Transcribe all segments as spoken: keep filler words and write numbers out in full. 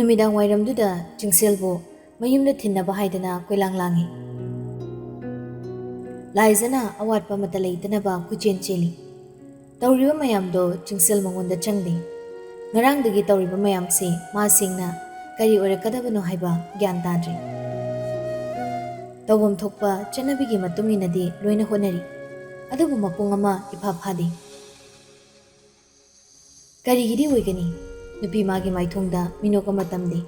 ꯅꯨꯃꯤꯗꯥꯡ ꯋꯥꯏꯔꯝꯗꯨꯗ ꯆꯤꯡꯁꯦꯜꯕꯨ ꯃꯌꯨꯝꯗ ꯊꯤꯟꯅꯕ ꯍꯥꯏꯗꯅ ꯀꯣꯏꯂꯥꯡ ꯂꯥꯡꯉꯤ꯫ ꯂꯥꯏꯖꯅ ꯑꯋꯥꯠꯄ ꯑꯃꯠꯇ ꯂꯩꯇꯅꯕ ꯀꯣꯏꯆꯦꯟ ꯆꯦꯜꯂꯤ꯫ ꯇꯧꯔꯤꯕ ꯃꯌꯥꯝꯗꯣ ꯆꯤꯡꯁꯦꯜ ꯃꯉꯣꯟꯗ ꯆꯪꯗꯦ꯫ ꯉꯔꯥꯡꯗꯒꯤ ꯇꯧꯔꯤꯕ ꯃꯌꯥꯝꯁꯤ ꯃꯥ ꯁꯦꯡꯅ ꯀꯔꯤ ꯑꯣꯏꯔꯛꯀꯗꯕꯅꯣ ꯍꯥꯏꯕ ꯒ꯭ꯌꯥꯟ ꯇꯥꯗ꯭ꯔꯦ꯫ ꯇꯧꯐꯝ ꯊꯣꯛꯄ ꯆꯠꯅꯕꯤꯒꯤ ꯃꯇꯨꯡ ꯏꯟꯅꯗꯤ ꯂꯣꯏꯅ ꯍꯣꯠꯅꯔꯤ, ꯑꯗꯨꯕꯨ ꯃꯄꯨꯡ ꯑꯃ ꯏꯐꯥ ꯐꯥꯗꯦ꯫ ꯀꯔꯤꯒꯤꯗꯤ ꯑꯣꯏꯒꯅꯤ? ꯅꯨꯄꯤ ꯃꯥꯒꯤ ꯃꯥꯏꯊꯣꯡꯗ ꯃꯤꯅꯣꯛ ꯑꯃ ꯇꯝꯗꯦ꯫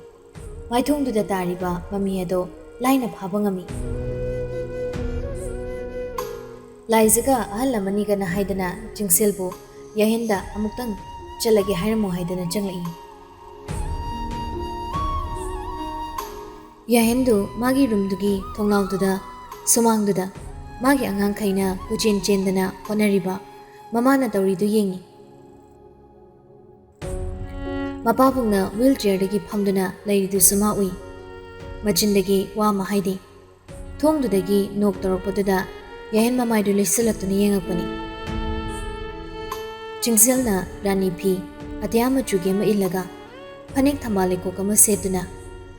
ꯃꯥꯏꯊꯣꯡꯗꯨꯗ ꯇꯥꯔꯤꯕ ꯃꯃꯤ ꯑꯗꯣ ꯂꯥꯏꯅ ꯐꯥꯕ ꯉꯝꯃꯤ꯫ ꯂꯥꯏꯖꯒ ꯑꯍꯜ ꯑꯃꯅꯤꯒꯅ ꯍꯥꯏꯗꯅ ꯆꯤꯡꯁꯦꯜꯕꯨ ꯌꯥꯍꯦꯟꯗ ꯑꯃꯨꯛꯇꯪ ꯆꯠꯂꯒꯦ ꯍꯥꯏꯔꯝꯃꯣ ꯍꯥꯏꯗꯅ ꯆꯪꯂꯛꯏ꯫ ꯌꯥꯍꯦꯟꯗꯨ ꯃꯥꯒꯤ ꯔꯨꯝꯗꯨꯒꯤ ꯊꯣꯡꯅꯥꯎꯗꯨꯗ ꯁꯨꯃꯥꯡꯗꯨꯗ ꯃꯥꯒꯤ ꯑꯉꯥꯡꯈꯩꯅ ꯀꯣꯏꯆꯦꯟ ꯆꯦꯟꯗꯅ ꯍꯣꯠꯅꯔꯤꯕ ꯃꯃꯥꯅ ꯇꯧꯔꯤꯗꯨ ꯌꯦꯡꯉꯤ꯫ ꯃꯄꯥꯕꯨꯡꯅ ꯋꯤꯜ ꯆꯤꯌꯔꯗꯒꯤ ꯐꯝꯗꯨꯅ ꯂꯩꯔꯤꯗꯨꯁꯨ ꯃꯥ ꯎꯏ꯫ ꯃꯆꯤꯟꯗꯒꯤ ꯋꯥ ꯑꯃ ꯍꯥꯏꯗꯦ꯫ ꯊꯣꯡꯗꯨꯗꯒꯤ ꯅꯣꯛ ꯇꯧꯔꯛꯄꯗꯨꯗ ꯌꯥꯍꯦꯟ ꯃꯃꯥꯏꯗꯨ ꯂꯩꯁꯤꯜꯂꯛꯇꯨꯅ ꯌꯦꯡꯉꯛꯄꯅꯤ꯫ ꯆꯤꯡꯁꯦꯜꯅ ꯔꯥꯅꯤ ꯐꯤ ꯑꯇꯤꯌꯥ ꯃꯆꯨꯒꯤ ꯑꯃ ꯏꯜꯂꯒ ꯐꯅꯦꯛ ꯊꯝꯕꯥꯜ ꯂꯩꯈꯣꯛ ꯑꯃ ꯁꯦꯠꯇꯨꯅ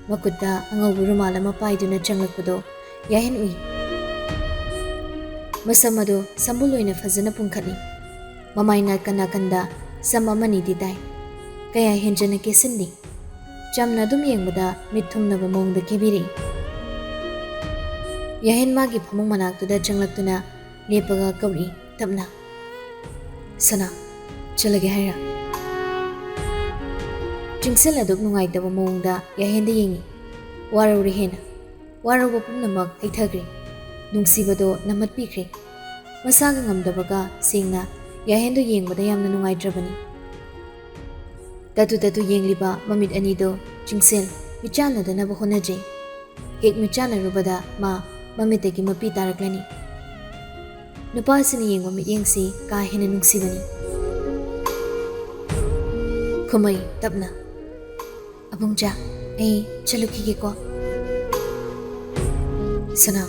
ꯃꯈꯨꯠꯇ ꯑꯉꯧꯕ ꯔꯨꯃꯥꯜ ꯑꯃ ꯄꯥꯏꯗꯨꯅ ꯆꯪꯂꯛꯄꯗꯣ ꯌꯥꯍꯦꯟ ꯎꯏ꯫ ꯃꯁꯝ ꯑꯗꯨ ꯁꯝꯕꯨꯜ ꯑꯣꯏꯅ ꯐꯖꯅ ꯄꯨꯟꯈꯠꯂꯤ꯫ ꯃꯃꯥꯏ ꯅꯥꯀꯟ ꯅꯥꯀꯟꯗ ꯁꯝ ꯑꯃꯅꯤꯗꯤ ꯇꯥꯏ꯫ ꯀꯌꯥ ꯍꯦꯟꯖꯟꯅ ꯀꯦꯁꯤꯟꯗꯦ꯫ ꯆꯝꯅ ꯑꯗꯨꯝ ꯌꯦꯡꯕꯗ ꯃꯤꯠ ꯊꯨꯝꯅꯕ ꯃꯑꯣꯡꯗ ꯀꯦꯕꯤꯔꯛꯏ꯫ ꯌꯥꯍꯦꯟ ꯃꯥꯒꯤ ꯐꯃꯨꯡ ꯃꯅꯥꯛꯇꯨꯗ ꯆꯪꯂꯛꯇꯨꯅ ꯂꯦꯞꯄꯒ ꯀꯧꯔꯛꯏ ꯇꯞꯅ, "ꯁꯅꯥ, ꯆꯠꯂꯒꯦ ꯍꯥꯏꯔ?" ꯆꯤꯡꯁꯤꯜ ꯑꯗꯨꯛ ꯅꯨꯡꯉꯥꯏꯇꯕ ꯃꯑꯣꯡꯗ ꯌꯥꯍꯦꯟꯗ ꯌꯦꯡꯉꯤ꯫ ꯋꯥꯔꯧꯔꯦ ꯍꯦꯟꯅ꯫ ꯋꯥꯔꯧꯕ ꯄꯨꯝꯅꯃꯛ ꯍꯩꯊꯈ꯭ꯔꯦ꯫ ꯅꯨꯡꯁꯤꯕꯗꯣ ꯅꯝꯍꯠꯄꯤꯈ꯭ꯔꯦ꯫ ꯃꯁꯥꯒ ꯉꯝꯗꯕꯒ ꯁꯦꯡꯅ ꯌꯥꯍꯦꯟꯗꯨ ꯌꯦꯡꯕꯗ ꯌꯥꯝꯅ ꯅꯨꯡꯉꯥꯏꯇ꯭ꯔꯕꯅꯤ꯫ ꯇꯠꯇꯨ ꯇꯠꯇꯨ ꯌꯦꯡꯂꯤꯕ ꯃꯃꯤꯠ ꯑꯅꯤꯗꯨ ꯆꯤꯡꯁꯦꯜ ꯃꯤꯠꯆꯥꯟꯅꯗꯅꯕ ꯍꯣꯠꯅꯖꯩ꯫ ꯍꯦꯛ ꯃꯤꯠꯆꯥꯟꯅꯔꯨꯕꯗ ꯃꯥ ꯃꯃꯤꯠꯇꯒꯤ ꯃꯄꯤ ꯇꯥꯔꯛꯂꯅꯤ꯫ ꯅꯨꯄꯥꯁꯤꯅ ꯌꯦꯡꯕ ꯃꯤꯠꯌꯦꯡꯁꯤ ꯀꯥ ꯍꯦꯟꯅ ꯅꯨꯡꯁꯤꯕꯅꯤ꯫ ꯈꯨꯃꯩ ꯇꯞꯅ, "ꯑꯕꯨꯡꯖꯥ, ꯑꯩ ꯆꯠꯂꯨꯈꯤꯒꯦꯀꯣ꯫ ꯁꯅꯥ,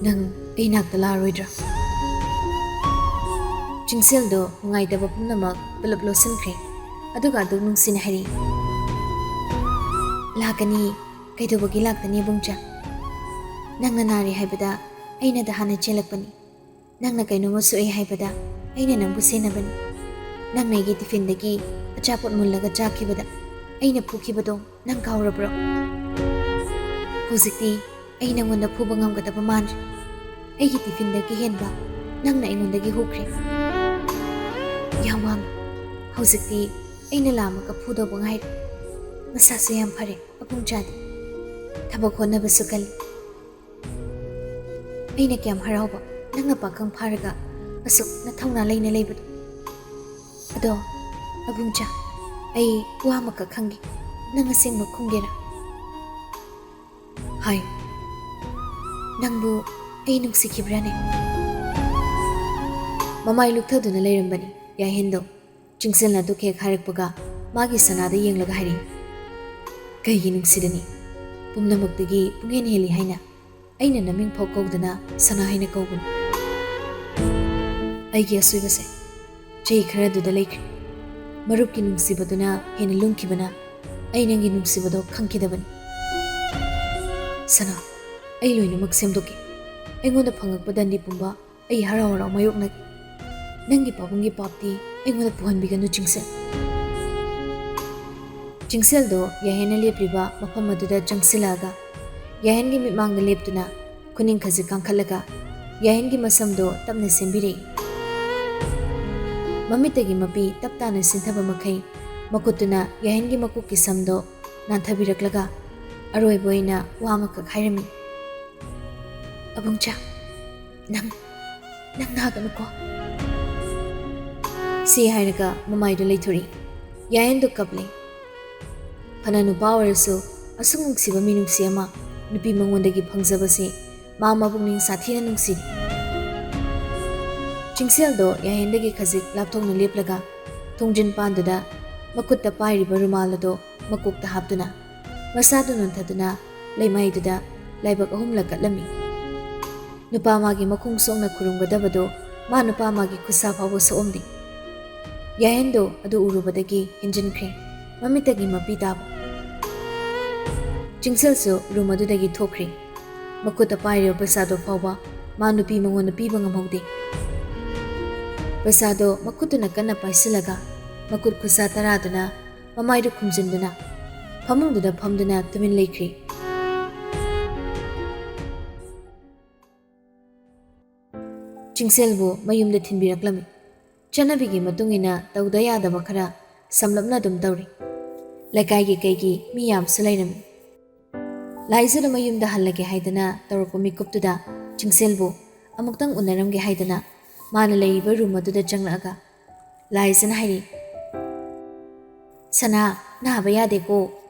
ꯅꯪ ꯑꯩ ꯅꯥꯛꯇ ꯂꯥꯛꯑꯔꯣꯏꯗ꯭ꯔꯥ?" ꯆꯤꯡꯁꯦꯜꯗꯣ ꯅꯨꯡꯉꯥꯏꯇꯕ ꯄꯨꯝꯅꯃꯛ ꯄꯨꯂꯞ ꯂꯣꯠꯁꯤꯟꯈ꯭ꯔꯦ꯫ ꯑꯗꯨꯒ ꯑꯗꯨꯛ ꯅꯨꯡꯁꯤꯅ ꯍꯥꯏꯔꯤ, "ꯂꯥꯛꯀꯅꯤ, ꯀꯩꯗꯧꯕꯒꯤ ꯂꯥꯛꯇꯅꯤ ꯏꯕꯨꯡꯆꯥ? ꯅꯪꯅ ꯅꯥꯔꯦ ꯍꯥꯏꯕꯗ ꯑꯩꯅꯗ ꯍꯥꯟꯅ ꯆꯦꯜꯂꯛꯄꯅꯤ꯫ ꯅꯪꯅ ꯀꯩꯅꯣꯝꯃ ꯁꯣꯛꯑꯦ ꯍꯥꯏꯕꯗ ꯑꯩꯅ ꯅꯪꯕꯨ ꯁꯦꯟꯅꯕꯅꯤ꯫ ꯅꯪꯅ ꯑꯩꯒꯤ ꯇꯤꯐꯤꯟꯗꯒꯤ ꯑꯆꯥꯄꯣꯠ ꯃꯨꯜꯂꯒ ꯆꯥꯈꯤꯕꯗ ꯑꯩꯅ ꯐꯨꯈꯤꯕꯗꯣ ꯅꯪ ꯀꯥꯎꯔꯕ꯭ꯔꯣ? ꯍꯧꯖꯤꯛꯇꯤ ꯑꯩ ꯅꯪꯉꯣꯟꯗ ꯐꯨꯕ ꯉꯝꯒꯗꯕ ꯃꯥꯟꯗ꯭ꯔꯦ꯫ ꯑꯩꯒꯤ ꯇꯤꯐꯤꯟꯗꯒꯤ ꯍꯦꯟꯕ ꯅꯪꯅ ꯑꯩꯉꯣꯟꯗꯒꯤ ꯍꯨꯈ꯭ꯔꯦ꯫ ꯌꯥꯝ ꯋꯥꯡꯉꯤ꯫ ꯍꯧꯖꯤꯛꯇꯤ ꯑꯩꯅ ꯂꯥꯝꯃꯒ ꯐꯨꯗꯧꯕ ꯉꯥꯏꯔꯦ꯫ ꯃꯁꯥꯁꯨ ꯌꯥꯝ ꯐꯔꯦ ꯑꯕꯨꯡꯆꯥꯗꯤ꯫ ꯊꯕꯛ ꯍꯣꯠꯅꯕꯁꯨ ꯀꯜꯂꯤ꯫ ꯑꯩꯅ ꯀꯌꯥꯝ ꯍꯔꯥꯎꯕ, ꯅꯪꯅ ꯄꯥꯈꯪ ꯐꯥꯔꯒ ꯑꯁꯨꯛ ꯅꯊꯧꯅꯥ ꯂꯩꯅ ꯂꯩꯕꯗꯣ꯫ ꯑꯗꯣ ꯑꯕꯨꯡꯆꯥ, ꯑꯩ ꯋꯥ ꯑꯃꯈꯛ ꯈꯪꯒꯦ, ꯅꯪ ꯑꯁꯦꯡꯕ ꯈꯨꯝꯒꯦꯔꯥ? ꯍꯥꯏ꯫ ꯅꯪꯕꯨ ꯑꯩ ꯅꯨꯡꯁꯤꯈꯤꯕ꯭ꯔꯥꯅꯦ? ꯃꯃꯥꯏ ꯂꯨꯛꯊꯗꯨꯅ ꯂꯩꯔꯝꯕꯅꯤ ꯌꯥꯏꯍꯦꯟꯗꯣ꯫ ꯆꯤꯡꯁꯤꯜꯅ ꯑꯗꯨ ꯍꯦꯛ ꯍꯥꯏꯔꯛꯄꯒ ꯃꯥꯒꯤ ꯁꯅꯥꯗ ꯌꯦꯡꯂꯒ ꯍꯥꯏꯔꯛꯏ, "ꯀꯩꯒꯤ ꯅꯨꯡꯁꯤꯗꯅꯤ? ꯄꯨꯝꯅꯃꯛꯇꯒꯤ ꯄꯨꯡꯍꯦꯟ ꯍꯦꯜꯂꯤ ꯍꯥꯏꯅ ꯑꯩꯅ ꯅꯃꯤꯡ ꯐꯥꯎ ꯀꯧꯗꯅ ꯁꯅꯥ ꯍꯥꯏꯅ ꯀꯧꯕꯅꯤ꯫ ꯑꯩꯒꯤ ꯑꯁꯣꯏꯕꯁꯦ ꯆꯍꯤ ꯈꯔꯗꯨꯗ ꯂꯩꯈ꯭ꯔꯦ꯫ ꯃꯔꯨꯞꯀꯤ ꯅꯨꯡꯁꯤꯕꯗꯨꯅ ꯍꯦꯟꯅ ꯂꯨꯝꯈꯤꯕꯅ ꯑꯩ ꯅꯪꯒꯤ ꯅꯨꯡꯁꯤꯕꯗꯣ ꯈꯪꯈꯤꯗꯕꯅꯤ꯫ ꯁꯅꯥ, ꯑꯩ ꯂꯣꯏꯅꯃꯛ ꯁꯦꯝꯗꯣꯛꯀꯦ꯫ ꯑꯩꯉꯣꯟꯗ ꯐꯪꯉꯛꯄ ꯗꯟꯗꯤ ꯄꯨꯝꯕ ꯑꯩ ꯍꯔꯥꯎ ꯍꯔꯥꯎ ꯃꯥꯌꯣꯛꯅꯒꯦ꯫ ꯅꯪꯒꯤ ꯄꯥꯕꯨꯡꯒꯤ ꯄꯥꯞꯇꯤ ꯑꯩꯉꯣꯟꯗ ꯄꯨꯍꯟꯕꯤꯒꯅꯨ, ꯆꯤꯡꯁꯦꯜ꯫" ꯆꯤꯡꯁꯦꯜꯗꯣ ꯌꯥꯏꯍꯦꯟꯅ ꯂꯦꯞꯂꯤꯕ ꯃꯐꯝ ꯑꯗꯨꯗ ꯆꯪꯁꯤꯜꯂꯛꯑꯒ ꯌꯥꯏꯍꯦꯟꯒꯤ ꯃꯤꯠꯃꯥꯡꯗ ꯂꯦꯞꯇꯨꯅ ꯈꯨꯅꯤꯡ ꯈꯖꯤꯛ ꯀꯥꯡꯈꯠꯂꯒ ꯌꯥꯏꯍꯦꯟꯒꯤ ꯃꯁꯝꯗꯣ ꯇꯞꯅ ꯁꯦꯝꯕꯤꯔꯛꯏ꯫ ꯃꯃꯤꯠꯇꯒꯤ ꯃꯄꯤ ꯇꯞ ꯇꯥꯅ ꯁꯤꯟꯊꯕ ꯃꯈꯩ ꯃꯈꯨꯠꯇꯨꯅ ꯌꯥꯏꯍꯦꯟꯒꯤ ꯃꯀꯣꯛꯀꯤ ꯁꯝꯗꯣ ꯅꯥꯟꯊꯕꯤꯔꯛꯂꯒ ꯑꯔꯣꯏꯕ ꯑꯣꯏꯅ ꯋꯥ ꯑꯃꯈꯛ ꯍꯥꯏꯔꯝꯃꯤ, "ꯑꯕꯨꯡꯆꯥ, ꯅꯪ, ꯅꯪ ꯅꯥꯒꯅꯨꯀꯣ꯫" ꯁꯤ ꯍꯥꯏꯔꯒ ꯃꯃꯥꯏꯗꯨ ꯂꯩꯊꯣꯔꯛꯏ꯫ ꯌꯥꯏꯍꯦꯟꯗꯨ ꯀꯞꯂꯦ꯫ ꯐꯅ ꯅꯨꯄꯥ ꯑꯣꯏꯔꯁꯨ ꯑꯁꯨꯛ ꯅꯨꯡꯁꯤꯕ ꯃꯤꯅꯨꯡꯁꯤ ꯑꯃ ꯅꯨꯄꯤ ꯃꯉꯣꯟꯗꯒꯤ ꯐꯪꯖꯕꯁꯤ ꯃꯥ ꯃꯄꯨꯛꯅꯤꯡ ꯁꯥꯊꯤꯅ ꯅꯨꯡꯁꯤꯔꯤ꯫ ꯆꯤꯡꯁꯦꯜꯗꯣ ꯌꯥꯏꯍꯦꯟꯗꯒꯤ ꯈꯖꯤꯛ ꯂꯥꯞꯊꯣꯛꯅ ꯂꯦꯞꯂꯒ ꯊꯣꯡꯖꯤꯟ ꯄꯥꯟꯗꯨꯗ ꯃꯈꯨꯠꯇ ꯄꯥꯏꯔꯤꯕ ꯔꯨꯃꯥꯜ ꯑꯗꯣ ꯃꯀꯣꯛꯇ ꯍꯥꯞꯇꯨꯅ ꯃꯁꯥꯗꯨ ꯅꯣꯟꯊꯗꯨꯅ ꯂꯩꯃꯥꯏꯗꯨꯗ ꯂꯥꯏꯕꯛ ꯑꯍꯨꯝꯂꯛ ꯀꯠꯂꯝꯃꯤ꯫ ꯅꯨꯄꯥ ꯃꯥꯒꯤ ꯃꯈꯣꯡ ꯁꯣꯛꯅ ꯈꯨꯔꯨꯝꯒꯗꯕꯗꯨ ꯃꯥ ꯅꯨꯄꯥ ꯃꯥꯒꯤ ꯈꯨꯠꯁꯥ ꯐꯥꯎꯕ ꯁꯣꯛꯑꯝꯗꯦ꯫ ꯌꯥꯍꯦꯟꯗꯣ ꯑꯗꯨ ꯎꯔꯨꯕꯗꯒꯤ ꯍꯦꯟꯖꯤꯟꯈ꯭ꯔꯦ꯫ ꯃꯃꯤꯠꯇꯒꯤ ꯃꯄꯤ ꯇꯥꯕ꯫ ꯆꯤꯡꯁꯤꯜꯁꯨ ꯔꯨꯝ ꯑꯗꯨꯗꯒꯤ ꯊꯣꯛꯈ꯭ꯔꯦ꯫ ꯃꯈꯨꯠꯇ ꯄꯥꯏꯔꯤꯕ ꯄꯩꯁꯥꯗꯣ ꯐꯥꯎꯕ ꯃꯥ ꯅꯨꯄꯤ ꯃꯉꯣꯟꯗ ꯄꯤꯕ ꯉꯝꯍꯧꯗꯦ꯫ ꯄꯩꯁꯥꯗꯣ ꯃꯈꯨꯠꯇꯨꯅ ꯀꯟꯅ ꯄꯥꯏꯁꯤꯜꯂꯒ ꯃꯈꯨꯠ ꯈꯨꯠꯁꯥ ꯇꯔꯥꯗꯨꯅ ꯃꯃꯥꯏꯗꯨ ꯈꯨꯝꯖꯤꯟꯗꯨꯅ ꯐꯃꯨꯡꯗꯨꯗ ꯐꯝꯗꯨꯅ ꯇꯨꯃꯤꯟ ꯂꯩꯈ꯭ꯔꯦ꯫ ꯆꯤꯡꯁꯦꯜꯕꯨ ꯃꯌꯨꯝꯗ ꯊꯤꯟꯕꯤꯔꯛꯂꯝꯃꯤ꯫ ꯆꯠꯅꯕꯤꯒꯤ ꯃꯇꯨꯡ ꯏꯟꯅ ꯇꯧꯗ ꯌꯥꯗꯕ ꯈꯔ ꯁꯝꯂꯞꯅ ꯑꯗꯨꯝ ꯇꯧꯔꯤ꯫ ꯂꯩꯀꯥꯏꯒꯤ ꯀꯩꯒꯤ ꯃꯤ ꯌꯥꯝꯁꯨ ꯂꯩꯔꯝꯃꯤ꯫ ꯂꯥꯏꯖꯗ ꯃꯌꯨꯝꯗ ꯍꯜꯂꯒꯦ ꯍꯥꯏꯗꯅ ꯇꯧꯔꯛꯄ ꯃꯤꯀꯨꯞꯇꯨꯗ ꯆꯤꯡꯁꯦꯜꯕꯨ ꯑꯃꯨꯛꯇꯪ ꯎꯅꯔꯝꯒꯦ ꯍꯥꯏꯗꯅ ꯃꯥꯅ ꯂꯩꯔꯤꯕ ꯔꯨꯝ ꯑꯗꯨꯗ ꯆꯪꯂꯛꯑꯒ ꯂꯥꯏꯖꯅ ꯍꯥꯏꯔꯤ, "ꯁꯅꯥ, ꯅꯥꯕ ꯌꯥꯗꯦꯀꯣ,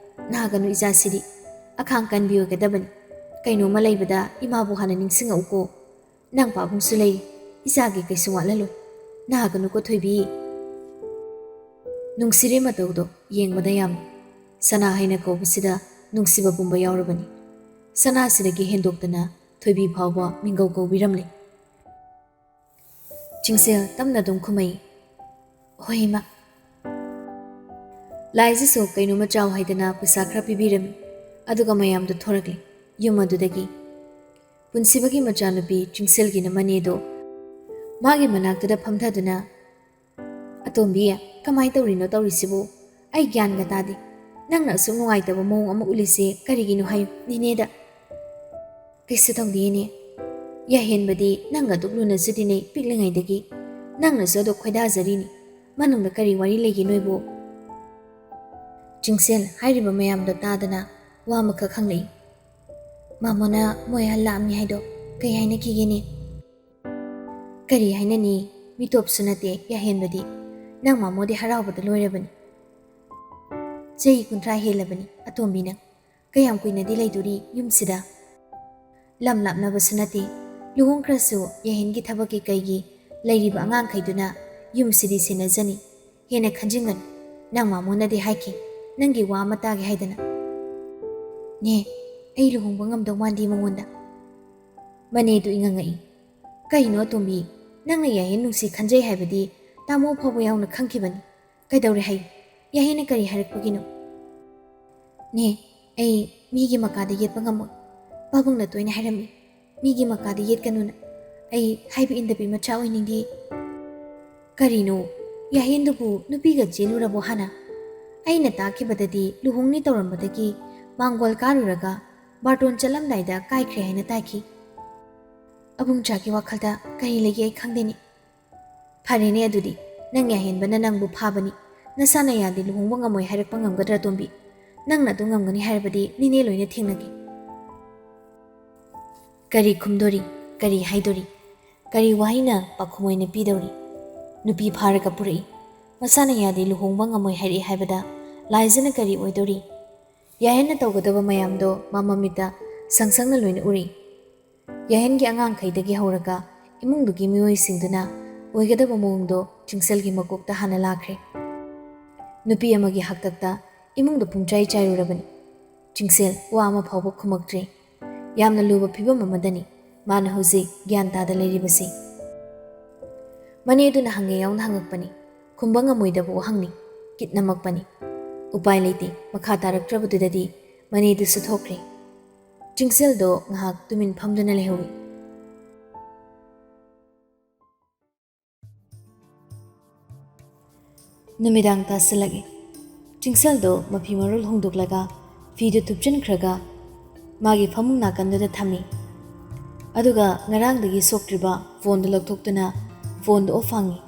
ꯅꯥꯒꯅꯨ ꯏꯆꯥꯁꯤꯗꯤ, ꯑꯈꯥꯡ ꯀꯟꯕꯤ ꯑꯣꯏꯒꯗꯕꯅꯤ꯫ ꯀꯩꯅꯣꯝꯃ ꯂꯩꯕꯗ ꯏꯃꯥꯕꯨ ꯍꯥꯟꯅ ꯅꯤꯡꯁꯤꯡꯉꯛꯎꯀꯣ꯫ ꯅꯪ ꯄꯥꯕꯨꯡꯁꯨ ꯂꯩ, ꯏꯆꯥꯒꯤ ꯀꯩꯁꯨ ꯋꯥꯠꯍꯜꯂꯣꯏ꯫ ꯅꯥꯒꯅꯨꯀꯣ ꯊꯣꯏꯕꯤ꯫" ꯅꯨꯡꯁꯤꯔꯦ ꯃꯇꯧꯗꯣ ꯌꯦꯡꯕꯗ ꯌꯥꯝꯅ꯫ ꯁꯅꯥ ꯍꯥꯏꯅ ꯀꯧꯕꯁꯤꯗ ꯅꯨꯡꯁꯤꯕ ꯄꯨꯝꯕ ꯌꯥꯎꯔꯕꯅꯤ꯫ ꯁꯅꯥꯁꯤꯗꯒꯤ ꯍꯦꯟꯗꯣꯛꯇꯅ ꯊꯣꯏꯕꯤ ꯐꯥꯎꯕ ꯃꯤꯡꯒꯧ ꯀꯧꯕꯤꯔꯝꯂꯦ꯫ ꯆꯤꯡꯁꯦꯜ ꯇꯞꯅ ꯑꯗꯨꯝ ꯈꯨꯝꯃꯛꯏ, "ꯍꯣꯏ ꯏꯃꯥ꯫" ꯂꯥꯏꯖꯁꯨ ꯀꯩꯅꯣꯝꯃ ꯆꯥꯎ ꯍꯥꯏꯗꯅ ꯄꯩꯁꯥ ꯈꯔ ꯄꯤꯕꯤꯔꯝꯃꯤ꯫ ꯑꯗꯨꯒ ꯃꯌꯥꯝꯗꯨ ꯊꯣꯔꯛꯂꯦ ꯌꯨꯝ ꯑꯗꯨꯗꯒꯤ꯫ ꯄꯨꯟꯁꯤꯕꯒꯤ ꯃꯆꯥꯅꯨꯄꯤ ꯆꯤꯡꯁꯦꯜꯒꯤꯅ ꯃꯅꯦꯗꯣ ꯃꯥꯒꯤ ꯃꯅꯥꯛꯇꯨꯗ ꯐꯝꯊꯗꯨꯅ, "ꯑꯇꯣꯝꯕꯤ, ꯀꯃꯥꯏ ꯇꯧꯔꯤꯅꯣ ꯇꯧꯔꯤꯁꯤꯕꯨ? ꯑꯩ ꯒ꯭ꯌꯥꯟꯒ ꯇꯥꯗꯦ꯫ ꯅꯪꯅ ꯑꯁꯨꯛ ꯅꯨꯡꯉꯥꯏꯇꯕ ꯃꯑꯣꯡ ꯑꯃ ꯎꯠꯂꯤꯁꯦ ꯀꯔꯤꯒꯤꯅꯣ ꯍꯥꯏꯌꯨ ꯅꯦꯅꯦꯗ꯫" "ꯀꯩꯁꯨ ꯇꯧꯗꯦ ꯏꯅꯦ꯫ ꯌꯥꯍꯦꯟꯕꯗꯤ ꯅꯪꯒ ꯑꯗꯨꯛ ꯂꯨꯅꯁꯨ ꯇꯤꯟꯅꯩ ꯄꯤꯛꯂꯤꯉꯩꯗꯒꯤ꯫ ꯅꯪꯅꯁꯨ ꯑꯗꯨꯛ ꯈꯣꯏꯗꯥꯖꯔꯤꯅꯤ꯫ ꯃꯅꯨꯡꯗ ꯀꯔꯤ ꯋꯥꯔꯤ ꯂꯩꯒꯦ ꯅꯣꯏꯕꯨ?" ꯆꯤꯡꯁꯦꯜ ꯍꯥꯏꯔꯤꯕ ꯃꯌꯥꯝꯗꯣ ꯇꯥꯗꯅ ꯋꯥ ꯑꯃꯈꯛ ꯍꯪꯂꯛꯏ꯫ "ꯃꯥꯃꯣꯅ ꯃꯣꯏ ꯑꯍꯜ ꯂꯥꯛꯑꯝꯃꯤ ꯍꯥꯏꯗꯣ ꯀꯩ ꯍꯥꯏꯅꯈꯤꯒꯦꯅꯦ?" "ꯀꯔꯤ ꯍꯥꯏꯅꯅꯤ? ꯃꯤꯇꯣꯞꯁꯨ ꯅꯠꯇꯦ ꯌꯥꯍꯦꯟꯕꯗꯤ꯫ ꯅꯪ ꯃꯥꯃꯣꯗꯤ ꯍꯔꯥꯎꯕꯗ ꯂꯣꯏꯔꯕꯅꯤ꯫ ꯆꯍꯤ ꯀꯨꯟꯊ꯭ꯔꯥ ꯍꯦꯜꯂꯕꯅꯤ ꯑꯇꯣꯝꯕꯤ ꯅꯪ꯫ ꯀꯌꯥꯝ ꯀꯨꯏꯅꯗꯤ ꯂꯩꯗꯣꯔꯤ ꯌꯨꯝꯁꯤꯗ? ꯂꯝ ꯂꯥꯞꯅꯕꯁꯨ ꯅꯠꯇꯦ꯫ ꯂꯨꯍꯣꯡꯈ꯭ꯔꯁꯨ ꯌꯥꯍꯦꯟꯒꯤ ꯊꯕꯛꯀꯤ ꯀꯩꯒꯤ ꯂꯩꯔꯤꯕ ꯑꯉꯥꯡꯈꯩꯗꯨꯅ ꯌꯨꯝꯁꯤꯗꯤ ꯁꯦꯟꯅꯖꯅꯤ꯫ ꯍꯦꯟꯅ ꯈꯟꯖꯤꯟꯒꯅꯨ꯫ ꯅꯪ ꯃꯥꯃꯣꯅꯗꯤ ꯍꯥꯏꯈꯤ, ꯅꯪꯒꯤ ꯋꯥ ꯑꯃ ꯇꯥꯒꯦ ꯍꯥꯏꯗꯅ꯫" "ꯅꯦ, ꯑꯩ ꯂꯨꯍꯣꯡꯕ ꯉꯝꯗꯧ ꯃꯥꯟꯗꯦ ꯃꯉꯣꯟꯗ꯫" ꯃꯅꯦꯗꯨ ꯏꯉꯛꯉꯛꯏ꯫ "ꯀꯩꯅꯣ ꯑꯇꯣꯝꯕꯤ, ꯅꯪꯅ ꯌꯥꯍꯦꯟ ꯅꯨꯡꯁꯤ ꯈꯟꯖꯩ ꯍꯥꯏꯕꯗꯤ ꯇꯥꯃꯣ ꯐꯥꯎꯕ ꯌꯥꯎꯅ ꯈꯪꯈꯤꯕꯅꯤ꯫ ꯀꯩꯗꯧꯔꯦ ꯍꯥꯏꯌꯨ? ꯌꯥꯍꯦꯟꯅ ꯀꯔꯤ ꯍꯥꯏꯔꯛꯄꯒꯤꯅꯣ?" "ꯅꯦ, ꯑꯩ ꯃꯤꯒꯤ ꯃꯀꯥꯗ ꯌꯦꯠꯄ ꯉꯝꯃꯣꯏ꯫ ꯄꯥꯕꯨꯡꯅ ꯇꯣꯏꯅ ꯍꯥꯏꯔꯝꯃꯤ, "ꯃꯤꯒꯤ ꯃꯀꯥꯗ ꯌꯦꯠꯀꯅꯨꯅ꯫ ꯑꯩ ꯍꯥꯏꯕ ꯏꯟꯗꯕꯤ ꯃꯆꯥ ꯑꯣꯏꯅꯤꯡꯗꯦ"꯫ ꯀꯔꯤꯅꯣ? ꯌꯥꯍꯦꯟꯗꯨꯕꯨ ꯅꯨꯄꯤꯒ ꯆꯦꯜꯂꯨꯔꯕꯣ ꯍꯥꯟꯅ? ꯑꯩꯅ ꯇꯥꯈꯤꯕꯗꯗꯤ ꯂꯨꯍꯣꯡꯅꯤ ꯇꯧꯔꯝꯕꯗꯒꯤ ꯃꯥꯡꯒꯣꯜ ꯀꯥꯔꯨꯔꯒ ꯕꯥꯔꯇꯣꯟ ꯆꯠꯂꯝꯗꯥꯏꯗ ꯀꯥꯏꯈ꯭ꯔꯦ ꯍꯥꯏꯅ ꯇꯥꯈꯤ꯫ ꯑꯕꯨꯡꯆꯥꯒꯤ ꯋꯥꯈꯜꯗ ꯀꯔꯤ ꯂꯩꯒꯦ ꯑꯩ ꯈꯪꯗꯦꯅꯦ꯫ ꯐꯔꯦꯅꯦ ꯑꯗꯨꯗꯤ, ꯅꯪ ꯌꯥꯍꯦꯟꯕꯅ ꯅꯪꯕꯨ ꯐꯥꯕꯅꯤ꯫ ꯅꯁꯥꯅ ꯌꯥꯗꯦ ꯂꯨꯍꯣꯡꯕ ꯉꯝꯃꯣꯏ ꯍꯥꯏꯔꯛꯄ ꯉꯝꯒꯗ꯭ꯔꯥ ꯇꯣꯝꯕꯤ? ꯅꯪꯅ ꯑꯗꯨ ꯉꯝꯒꯅꯤ ꯍꯥꯏꯔꯕꯗꯤ ꯅꯦꯅꯦ ꯂꯣꯏꯅ ꯊꯦꯡꯅꯒꯦ꯫ ꯀꯔꯤ ꯈꯨꯝꯗꯣꯔꯤ? ꯀꯔꯤ ꯍꯥꯏꯗꯣꯔꯤ? ꯀꯔꯤ ꯋꯥꯍꯩꯅ ꯄꯥꯎꯈꯨꯝ ꯑꯣꯏꯅ ꯄꯤꯗꯧꯔꯤ? ꯅꯨꯄꯤ ꯐꯥꯔꯒ ꯄꯨꯔꯛꯏ꯫ ꯃꯁꯥꯅ ꯌꯥꯗꯦ ꯂꯨꯍꯣꯡꯕ ꯉꯝꯃꯣꯏ ꯍꯥꯏꯔꯛꯏ ꯍꯥꯏꯕꯗ ꯂꯥꯏꯖꯅ ꯀꯔꯤ ꯑꯣꯏꯗꯣꯔꯤ? ꯌꯥꯍꯦꯟꯅ ꯇꯧꯒꯗꯕ ꯃꯌꯥꯝꯗꯣ ꯃꯃꯤꯠꯇ ꯁꯪ ꯁꯪꯅ ꯂꯣꯏꯅ ꯎꯔꯤ꯫ ꯌꯥꯍꯦꯟꯒꯤ ꯑꯉꯥꯡꯈꯩꯗꯒꯤ ꯍꯧꯔꯒ ꯏꯃꯨꯡꯗꯨꯒꯤ ꯃꯤꯑꯣꯏꯁꯤꯡꯗꯨꯅ ꯑꯣꯏꯒꯗꯕ ꯃꯑꯣꯡꯗꯣ ꯆꯤꯡꯁꯦꯜꯒꯤ ꯃꯀꯣꯛꯇ ꯍꯥꯟꯅ ꯂꯥꯛꯈ꯭ꯔꯦ꯫ ꯅꯨꯄꯤ ꯑꯃꯒꯤ ꯍꯥꯛꯇꯛꯇ ꯏꯃꯨꯡꯗꯣ ꯄꯨꯡꯆꯥꯏ ꯆꯥꯏꯔꯨꯔꯕꯅꯤ꯫ ꯆꯤꯡꯁꯦꯜ ꯋꯥ ꯑꯃ ꯐꯥꯎꯕ ꯈꯨꯝꯃꯛꯇ꯭ꯔꯦ꯫ ꯌꯥꯝꯅ ꯂꯨꯕ ꯐꯤꯕꯝ ꯑꯃꯗꯅꯤ ꯃꯥꯅ ꯍꯧꯖꯤꯛ ꯒ꯭ꯌꯥꯟ ꯇꯥꯗ ꯂꯩꯔꯤꯕꯁꯤ꯫ ꯃꯅꯦꯗꯨꯅ ꯍꯪꯉꯦ ꯌꯥꯎꯅ ꯍꯪꯉꯛꯄꯅꯤ꯫ ꯈꯨꯝꯕ ꯉꯝꯃꯣꯏꯗꯕ ꯋꯥꯍꯪꯅꯤ꯫ ꯀꯤꯠ ꯅꯝꯃꯛꯄꯅꯤ꯫ ꯎꯄꯥꯏ ꯂꯩꯇꯦ, ꯃꯈꯥ ꯇꯥꯔꯛꯇ꯭ꯔꯕꯗꯨꯗꯗꯤ ꯃꯅꯦꯗꯨꯁꯨ ꯊꯣꯛꯈ꯭ꯔꯦ꯫ ꯆꯤꯡꯁꯦꯜꯗꯣ ꯉꯥꯏꯍꯥꯛ ꯇꯨꯃꯤꯟ ꯐꯝꯗꯨꯅ ꯂꯩꯍꯧꯏ꯫ ꯅꯨꯃꯤꯗꯥꯡ ꯇꯥꯁꯤꯜꯂꯛꯏ꯫ ꯆꯤꯡꯁꯦꯜꯗꯣ ꯃꯐꯤ ꯃꯔꯣꯜ ꯍꯣꯡꯗꯣꯛꯂꯒ ꯐꯤꯗꯨ ꯊꯨꯞꯆꯤꯟꯈ꯭ꯔꯒ ꯃꯥꯒꯤ ꯐꯃꯨꯡ ꯅꯥꯀꯟꯗꯨꯗ ꯊꯝꯃꯤ꯫ ꯑꯗꯨꯒ ꯉꯔꯥꯡꯗꯒꯤ ꯁꯣꯛꯇ꯭ꯔꯤꯕ ꯐꯣꯟꯗꯨ ꯂꯧꯊꯣꯛꯇꯨꯅ ꯐꯣꯟꯗꯨ ꯑꯣꯐ ꯍꯥꯡꯉꯤ꯫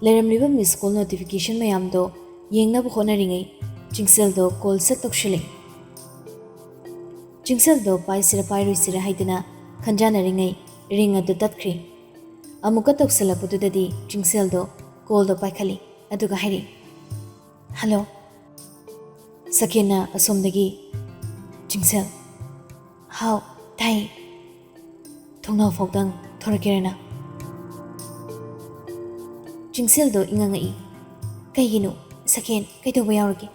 ꯂꯩꯔꯝꯂꯤꯕ ꯃꯤꯁ ꯀꯣꯜ ꯅꯣꯇꯤꯐꯤꯀꯦꯁꯟ ꯃꯌꯥꯝꯗꯣ ꯌꯦꯡꯅꯕ ꯍꯣꯠꯅꯔꯤꯉꯩ ꯆꯤꯡꯁꯦꯜꯗꯣ ꯀꯣꯜ ꯁꯠ ꯇꯧꯁꯤꯜꯂꯛꯏ꯫ ꯆꯤꯡꯁꯦꯜꯗꯣ ꯄꯥꯏꯁꯤꯔ ꯄꯥꯏꯔꯣꯏꯁꯤꯔ ꯍꯥꯏꯗꯨꯅ ꯈꯟꯖꯥꯟꯅꯔꯤꯉꯩ ꯔꯤꯡ ꯑꯗꯨ ꯇꯠꯈ꯭ꯔꯦ꯫ ꯑꯃꯨꯛꯀ ꯇꯧꯁꯤꯜꯂꯛꯄꯗꯨꯗꯗꯤ ꯆꯤꯡꯁꯦꯜꯗꯣ ꯀꯣꯜꯗꯣ ꯄꯥꯏꯈꯠꯂꯤ, ꯑꯗꯨꯒ ꯍꯥꯏꯔꯛꯏ, "ꯍꯜꯂꯣ?" ꯁꯈꯦꯟꯅ ꯑꯁꯣꯝꯗꯒꯤ, "ꯆꯤꯡꯁꯦꯜ?" "ꯍꯥꯎ, ꯇꯥꯏ꯫ ꯊꯣꯡꯅꯥꯎ ꯐꯥꯎꯗꯪ ꯊꯣꯔꯛꯀꯦꯔꯅ?" ꯆꯤꯡꯁꯦꯜꯗꯣ ꯏꯉꯛ ꯉꯛꯏ꯫ "ꯀꯩꯒꯤꯅꯣ, ꯁꯈꯦꯟ? ꯀꯩꯗꯧꯕ ꯌꯥꯎꯔꯒꯦ?"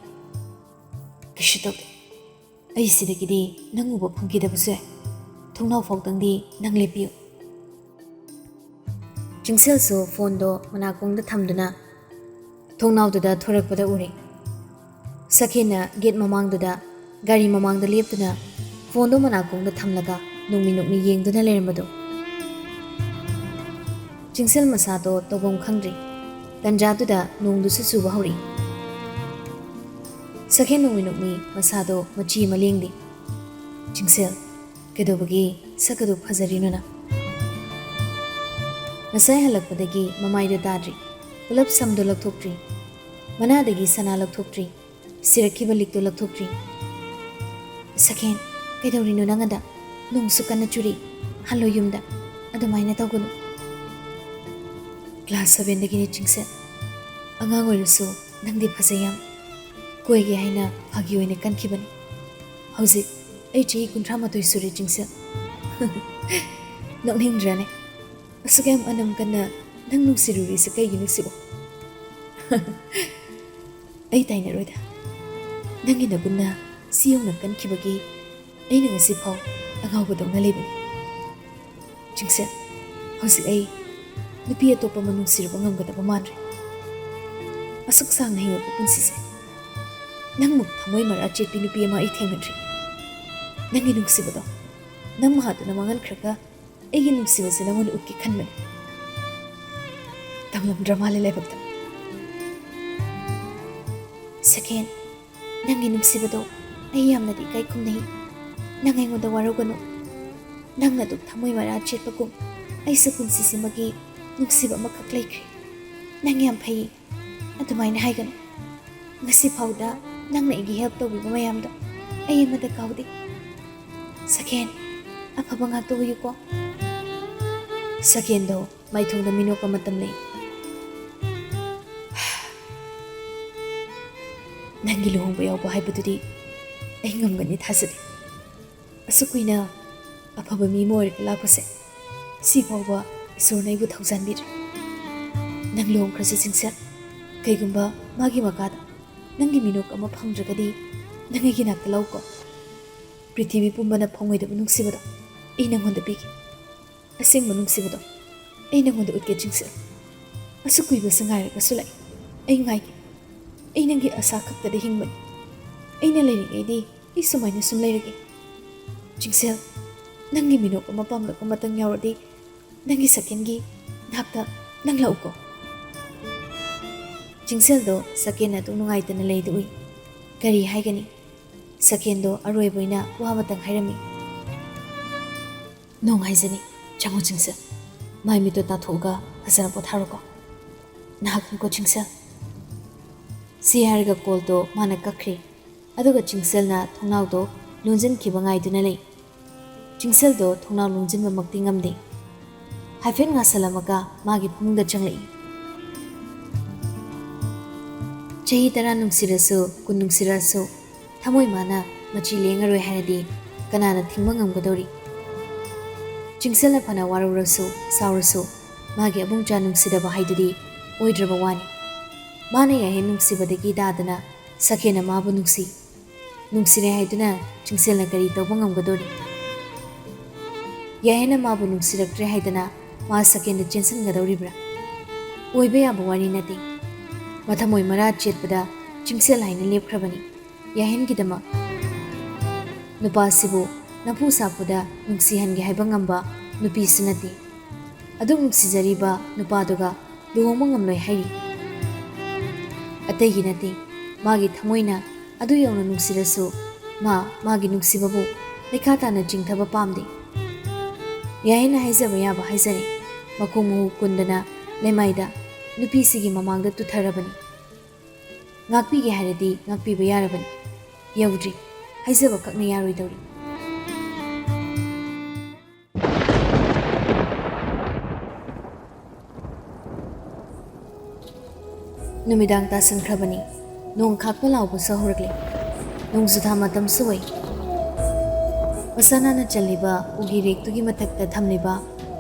"ꯀꯩꯁꯨ ꯇꯧꯗꯦ꯫ ꯑꯩ ꯁꯤꯗꯒꯤꯗꯤ ꯅꯪ ꯎꯕ ꯐꯪꯈꯤꯗꯕꯁꯨ ꯌꯥꯏ꯫ ꯊꯣꯡꯅꯥꯎ ꯐꯥꯎꯗꯪꯗꯤ ꯅꯪ ꯂꯦꯞꯄꯤꯌꯨ꯫" ꯆꯤꯡꯁꯦꯜꯁꯨ ꯐꯣꯟꯗꯣ ꯃꯅꯥꯀꯣꯡꯗ ꯊꯝꯗꯨꯅ ꯊꯣꯡꯅꯥꯎꯗꯨꯗ ꯊꯣꯔꯛꯄꯗ ꯎꯔꯦ꯫ ꯁꯈꯦꯟꯅ ꯒꯦꯠ ꯃꯃꯥꯡꯗꯨꯗ ꯒꯥꯔꯤ ꯃꯃꯥꯡꯗ ꯂꯦꯞꯇꯨꯅ ꯐꯣꯟꯗꯣ ꯃꯅꯥꯀꯣꯡꯗ ꯊꯝꯂꯒ ꯅꯣꯡꯃꯤ ꯅꯣꯡꯃꯤ ꯌꯦꯡꯗꯨꯅ ꯂꯩꯔꯝꯕꯗꯣ꯫ ꯆꯤꯡꯁꯦꯜ ꯃꯁꯥꯗꯣ ꯇꯧꯐꯝ ꯈꯪꯗ꯭ꯔꯤ꯫ ꯇꯟꯖꯥꯗꯨꯗ ꯅꯣꯡꯗꯨꯁꯨ ꯆꯨꯕ ꯍꯧꯔꯛꯏ꯫ ꯁꯈꯦꯟ ꯅꯣꯡꯃꯤ ꯅꯣꯡꯃꯤ ꯃꯁꯥꯗꯣ ꯃꯆꯤ ꯑꯃ ꯂꯦꯡꯗꯦ꯫ "ꯆꯤꯡꯁꯦꯜ, ꯀꯩꯗꯧꯕꯒꯤ ꯁꯛ ꯑꯗꯨ ꯐꯖꯔꯤꯅꯣ ꯅꯪ?" ꯉꯁꯥꯏ ꯍꯜꯂꯛꯄꯗꯒꯤ ꯃꯃꯥꯏꯗ ꯇꯥꯗ꯭ꯔꯤ꯫ ꯄꯨꯂꯞ ꯁꯝꯗꯣ ꯂꯧꯊꯣꯛꯇ꯭ꯔꯤ꯫ ꯃꯅꯥꯗꯒꯤ ꯁꯅꯥ ꯂꯧꯊꯣꯛꯇ꯭ꯔꯤ꯫ ꯁꯤꯔꯛꯈꯤꯕ ꯂꯤꯛꯇꯣ ꯂꯧꯊꯣꯛꯇ꯭ꯔꯤ꯫ "ꯁꯈꯦꯟ, ꯀꯩꯗꯧꯔꯤꯅꯣ ꯅꯪ ꯑꯗ? ꯅꯣꯡꯁꯨ ꯀꯟꯅ ꯆꯨꯔꯤ꯫ ꯍꯜꯂꯣ ꯌꯨꯝꯗ꯫ ꯑꯗꯨꯃꯥꯏꯅ ꯇꯧꯒꯅꯨ꯫" "ꯀ꯭ꯂꯥꯁ ꯁꯚꯦꯟꯗꯒꯤꯅꯤ ꯆꯤꯡꯁꯦꯜ꯫ ꯑꯉꯥꯡ ꯑꯣꯏꯔꯁꯨ ꯅꯪꯗꯤ ꯐꯖꯩ ꯌꯥꯝ꯫ ꯀꯣꯏꯒꯦ ꯍꯥꯏꯅ ꯐꯥꯒꯤ ꯑꯣꯏꯅ ꯀꯟꯈꯤꯕꯅꯤ꯫ ꯍꯧꯖꯤꯛ ꯑꯩ ꯆꯍꯤ ꯀꯨꯟꯊ꯭ꯔꯥ ꯃꯥꯊꯣꯏ ꯁꯨꯔꯦ ꯆꯤꯡꯁꯦꯜ꯫" "ꯅꯣꯛꯅꯤꯡꯗ꯭ꯔꯅꯦ? ꯑꯁꯨꯛ ꯌꯥꯝ ꯑꯅꯝ ꯀꯟꯅ ꯅꯪ ꯅꯨꯡꯁꯤꯔꯨꯔꯤꯁꯦ ꯀꯩꯒꯤꯅꯣ ꯁꯤꯕꯣ?" "ꯑꯩ ꯇꯥꯏꯅꯔꯣꯏꯗ꯫ ꯅꯪꯒꯤ ꯅꯒꯨꯟꯅ ꯁꯤ ꯌꯧꯅ ꯀꯟꯈꯤꯕꯒꯤ ꯑꯩꯅ ꯉꯁꯤ ꯐꯥꯎ ꯑꯉꯥꯎꯕꯗꯧꯅ ꯂꯩꯕꯅꯤ꯫ ꯆꯤꯡꯁꯦꯜ, ꯍꯧꯖꯤꯛ ꯑꯩ ꯅꯨꯄꯤ ꯑꯇꯣꯞꯄ ꯑꯃ ꯅꯨꯡꯁꯤꯔꯨꯕ ꯉꯝꯒꯗꯕ ꯃꯥꯟꯗ꯭ꯔꯦ꯫ ꯑꯁꯨꯛ ꯁꯥꯡꯅ ꯍꯤꯡꯉꯛꯄ ꯄꯨꯟꯁꯤꯁꯦ ꯅꯪꯃꯨꯛ ꯊꯃꯣꯏ ꯃꯔꯥ ꯆꯦꯠꯄꯤ ꯅꯨꯄꯤ ꯑꯃ ꯑꯩ ꯊꯦꯡꯅꯗ꯭ꯔꯤ꯫ ꯅꯪꯒꯤ ꯅꯨꯡꯁꯤꯕꯗꯣ ꯅꯪ ꯃꯍꯥꯛꯇꯨꯅ ꯃꯥꯡꯍꯟꯈ꯭ꯔꯒ ꯑꯩꯒꯤ ꯅꯨꯡꯁꯤꯕꯁꯦ ꯅꯪꯉꯣꯟꯗ ꯎꯠꯀꯦ ꯈꯟꯕꯅꯤ꯫ ꯇꯝꯂꯝꯗ꯭ꯔ ꯃꯥꯜꯂꯦ ꯂꯥꯏꯕꯛꯇ꯫" "ꯁꯈꯦꯟ, ꯅꯪꯒꯤ ꯅꯨꯡꯁꯤꯕꯗꯣ ꯑꯩ ꯌꯥꯝꯅꯗꯤ ꯏꯀꯥꯏ ꯈꯨꯝꯅꯩ꯫ ꯅꯪ ꯑꯩꯉꯣꯟꯗ ꯋꯥꯔꯧꯒꯅꯨ꯫ ꯅꯪꯅ ꯑꯗꯨꯛ ꯊꯃꯣꯏ ꯃꯔꯥ ꯆꯦꯠꯄꯒꯨꯝ ꯑꯩꯁꯨ ꯄꯨꯟꯁꯤꯁꯤꯃꯒꯤ ꯅꯨꯡꯁꯤꯕ ꯑꯃꯈꯛ ꯂꯩꯈ꯭ꯔꯦ꯫ ꯅꯪ ꯌꯥꯝ ꯐꯩ꯫ ꯑꯗꯨꯃꯥꯏꯅ ꯍꯥꯏꯒꯅꯨ꯫ ꯉꯁꯤ ꯐꯥꯎꯗ ꯅꯪꯅ ꯑꯩꯒꯤ ꯍꯦꯜꯞ ꯇꯧꯕꯤꯕ ꯃꯌꯥꯝꯗꯣ ꯑꯩ ꯑꯃꯗ ꯀꯥꯎꯗꯦ꯫ ꯁꯈꯦꯟ, ꯑꯐꯕ ꯉꯥꯛꯇ ꯑꯣꯏꯌꯨꯀꯣ꯫" ꯁꯈꯦꯟꯗꯣ ꯃꯥꯏꯊꯣꯡꯗ ꯃꯤꯅꯣꯛꯄ ꯃꯇꯝ ꯂꯩ꯫ "ꯅꯪꯒꯤ ꯂꯨꯍꯣꯡꯕ ꯌꯥꯎꯕ ꯍꯥꯏꯕꯗꯨꯗꯤ ꯑꯩ ꯉꯝꯒꯅꯤ ꯊꯥꯖꯗꯦ꯫ ꯑꯁꯨꯛ ꯀꯨꯏꯅ ꯑꯐꯕ ꯃꯤ ꯑꯃ ꯑꯣꯏꯔꯒ ꯂꯥꯛꯄꯁꯦ ꯁꯤ ꯐꯥꯎꯕ ꯏꯁꯣꯔꯅ ꯑꯩꯕꯨ ꯊꯧꯖꯥꯟꯕꯤꯔꯦ꯫ ꯅꯪ ꯂꯨꯍꯣꯡꯈ꯭ꯔꯁꯦ ꯆꯤꯡꯁꯦꯜ꯫ ꯀꯩꯒꯨꯝꯕ ꯃꯥꯒꯤ ꯃꯈꯥꯗ ꯅꯪꯒꯤ ꯃꯤꯅꯣꯛ ꯑꯃ ꯐꯪꯗ꯭ꯔꯒꯗꯤ ꯅꯪ ꯑꯩꯒꯤ ꯅꯥꯛꯇ ꯂꯥꯛꯎꯀꯣ꯫ ꯄ꯭ꯔꯤꯊꯤꯕꯤ ꯄꯨꯝꯕꯅ ꯐꯪꯉꯣꯏꯗꯕ ꯅꯨꯡꯁꯤꯕꯗꯣ ꯑꯩ ꯅꯪꯉꯣꯟꯗ ꯄꯤꯒꯦ꯫ ꯑꯁꯦꯡꯕ ꯅꯨꯡꯁꯤꯕꯗꯣ ꯑꯩ ꯅꯪꯉꯣꯟꯗ ꯎꯠꯀꯦ ꯆꯤꯡꯁꯦꯜ꯫ ꯑꯁꯨꯛ ꯀꯨꯏꯕꯁꯦ ꯉꯥꯏꯔꯒꯁꯨ ꯂꯥꯛꯏ꯫ ꯑꯩ ꯉꯥꯏꯒꯦ꯫ ꯑꯩ ꯅꯪꯒꯤ ꯑꯁꯥ ꯈꯛꯇꯗ ꯍꯤꯡꯕꯅꯤ꯫ ꯑꯩꯅ ꯂꯩꯔꯤꯉꯩꯗꯤ ꯑꯩ ꯁꯨꯃꯥꯏꯅ ꯁꯨꯝ ꯂꯩꯔꯒꯦ꯫ ꯆꯤꯡꯁꯦꯜ, ꯅꯪꯒꯤ ꯃꯤꯅꯣꯛ ꯑꯃ ꯄꯥꯝꯂꯛꯄ ꯃꯇꯝ ꯌꯥꯎꯔꯗꯤ ꯅꯪꯒꯤ ꯁꯛꯍꯦꯟꯒꯤ ꯅꯥꯛꯇ ꯅꯪ ꯂꯥꯛꯎꯀꯣ꯫ ꯆꯤꯡꯁꯦꯜꯗꯣ ꯁꯛꯍꯦꯟ ꯑꯗꯨ ꯅꯨꯡꯉꯥꯏꯇꯅ ꯂꯩꯗꯨ ꯎꯏ꯫ ꯀꯔꯤ ꯍꯥꯏꯒꯅꯤ? ꯁꯛꯍꯦꯟꯗꯣ ꯑꯔꯣꯏꯕ ꯑꯣꯏꯅ ꯋꯥ ꯑꯃꯇꯪ ꯍꯥꯏꯔꯝꯃꯤ꯫ "ꯅꯣꯡ ꯍꯥꯏꯖꯅꯤ, ꯆꯪꯉꯣ ꯆꯤꯡꯁꯦꯜ꯫ ꯃꯥꯏ ꯃꯤꯠꯇꯣ ꯇꯥꯊꯣꯛꯑꯒ ꯐꯖꯅ ꯄꯣꯊꯥꯔꯣꯀꯣ꯫ ꯅꯍꯥꯛ ꯉꯥꯏꯈꯣ ꯆꯤꯡꯁꯦꯜ꯫" ꯁꯤ ꯍꯥꯏꯔꯒ ꯀꯣꯜꯗꯣ ꯃꯥꯅ ꯀꯛꯈ꯭ꯔꯦ꯫ ꯑꯗꯨꯒ ꯆꯤꯡꯁꯦꯜꯅ ꯊꯣꯡꯅꯥꯎꯗꯣ ꯂꯣꯟꯁꯤꯟꯈꯤꯕ ꯉꯥꯏꯗꯨꯅ ꯂꯩ꯫ ꯆꯤꯡꯁꯦꯜꯗꯣ ꯊꯣꯡꯅꯥꯎ ꯂꯣꯟꯁꯤꯟꯕꯃꯛꯇꯤ ꯉꯝꯗꯦ꯫ ꯍꯥꯏꯐꯦꯠ ꯉꯥꯁꯜꯂꯝꯃꯒ ꯃꯥꯒꯤ ꯐꯃꯨꯡꯗ ꯆꯪꯂꯛꯏ꯫ ꯆꯍꯤ ꯇꯔꯥ ꯅꯨꯡꯁꯤꯔꯁꯨ, ꯀꯨꯟ ꯅꯨꯡꯁꯤꯔꯛꯑꯁꯨ, ꯊꯃꯣꯏ ꯃꯥꯅ ꯃꯆꯤ ꯂꯦꯡꯉꯔꯣꯏ ꯍꯥꯏꯔꯗꯤ ꯀꯅꯥꯅ ꯊꯤꯡꯕ ꯉꯝꯒꯗꯧꯔꯤ? ꯆꯤꯡꯁꯦꯜꯅ ꯐꯅ ꯋꯥꯔꯧꯔꯁꯨ, ꯁꯥꯎꯔꯁꯨ, ꯃꯥꯒꯤ ꯑꯕꯨꯡꯆꯥ ꯅꯨꯡꯁꯤꯗꯕ ꯍꯥꯏꯗꯨꯗꯤ ꯑꯣꯏꯗ꯭ꯔꯕ ꯋꯥꯅꯤ꯫ ꯃꯥꯅ ꯌꯥꯍꯦꯟ ꯅꯨꯡꯁꯤꯕꯗꯒꯤ ꯇꯥꯗꯅ ꯁꯛꯍꯦꯟꯅ ꯃꯥꯕꯨ ꯅꯨꯡꯁꯤ꯫ ꯅꯨꯡꯁꯤꯔꯦ ꯍꯥꯏꯗꯨꯅ ꯆꯤꯡꯁꯦꯜꯅ ꯀꯔꯤ ꯇꯧꯕ ꯉꯝꯒꯗꯧꯔꯤ? ꯌꯥꯍꯦꯟꯅ ꯃꯥꯕꯨ ꯅꯨꯡꯁꯤꯔꯛꯇ꯭ꯔꯦ ꯍꯥꯏꯗꯅ ꯃꯥ ꯁꯛꯍꯦꯟꯗ ꯆꯦꯟꯁꯤꯟꯒꯗꯧꯔꯤꯕ꯭ꯔꯥ? ꯑꯣꯏꯕ ꯌꯥꯕ ꯋꯥꯔꯤ ꯅꯠꯇꯦ꯫ ꯃꯊꯃꯣꯏ ꯃꯔꯥ ꯆꯦꯠꯄꯗ ꯆꯤꯡꯁꯦꯜ ꯍꯥꯏꯅ ꯂꯦꯞꯈ꯭ꯔꯕꯅꯤ ꯌꯥꯍꯦꯟꯒꯤꯗꯃꯛ꯫ ꯅꯨꯄꯥꯁꯤꯕꯨ ꯅꯝꯐꯨ ꯁꯥꯐꯨꯗ ꯅꯨꯡꯁꯤꯍꯟꯒꯦ ꯍꯥꯏꯕ ꯉꯝꯕ ꯅꯨꯄꯤꯁꯨ ꯅꯠꯇꯦ꯫ ꯑꯗꯨꯛ ꯅꯨꯡꯁꯤꯖꯔꯤꯕ ꯅꯨꯄꯥꯗꯨꯒ ꯂꯨꯍꯣꯡꯕ ꯉꯝꯂꯣꯏ ꯍꯥꯏꯔꯤ꯫ ꯑꯇꯩꯒꯤ ꯅꯠꯇꯦ, ꯃꯥꯒꯤ ꯊꯃꯣꯏꯅ ꯑꯗꯨ ꯌꯧꯅ ꯅꯨꯡꯁꯤꯔꯁꯨ, ꯃꯥ ꯃꯥꯒꯤ ꯅꯨꯡꯁꯤꯕꯕꯨ ꯂꯩꯈꯥ ꯇꯥꯅ ꯆꯤꯡꯊꯕ ꯄꯥꯝꯗꯦ꯫ ꯌꯥꯍꯦꯟꯅ ꯍꯥꯏꯖꯕ ꯌꯥꯕ ꯍꯥꯏꯖꯔꯦ꯫ ꯃꯈꯣꯡ ꯃꯍꯨ ꯀꯨꯟꯗꯅ ꯂꯩꯃꯥꯏꯗ ꯅꯨꯄꯤꯁꯤꯒꯤ ꯃꯃꯥꯡꯗ ꯇꯨꯊꯔꯕꯅꯤ꯫ ꯉꯥꯛꯄꯤꯒꯦ ꯍꯥꯏꯔꯗꯤ ꯉꯥꯛꯄꯤꯕ ꯌꯥꯔꯕꯅꯤ꯫ ꯌꯧꯗ꯭ꯔꯤ, ꯍꯥꯏꯖꯕ ꯈꯛꯅ ꯌꯥꯔꯣꯏꯗꯧꯔꯤ꯫ ꯅꯨꯃꯤꯗꯥꯡ ꯇꯥꯁꯤꯟꯈ꯭ꯔꯕꯅꯤ꯫ ꯅꯣꯡ ꯈꯥꯛꯄ ꯂꯥꯎꯕꯁꯨ ꯍꯧꯔꯛꯂꯦ꯫ ꯅꯣꯡꯖꯨꯊꯥ ꯃꯇꯝꯁꯨ ꯑꯣꯏ꯫ ꯃꯁꯥ ꯅꯥꯟꯅ ꯆꯜꯂꯤꯕ ꯎꯒꯤ ꯔꯦꯛꯇꯨꯒꯤ ꯃꯊꯛꯇ ꯊꯝꯂꯤꯕ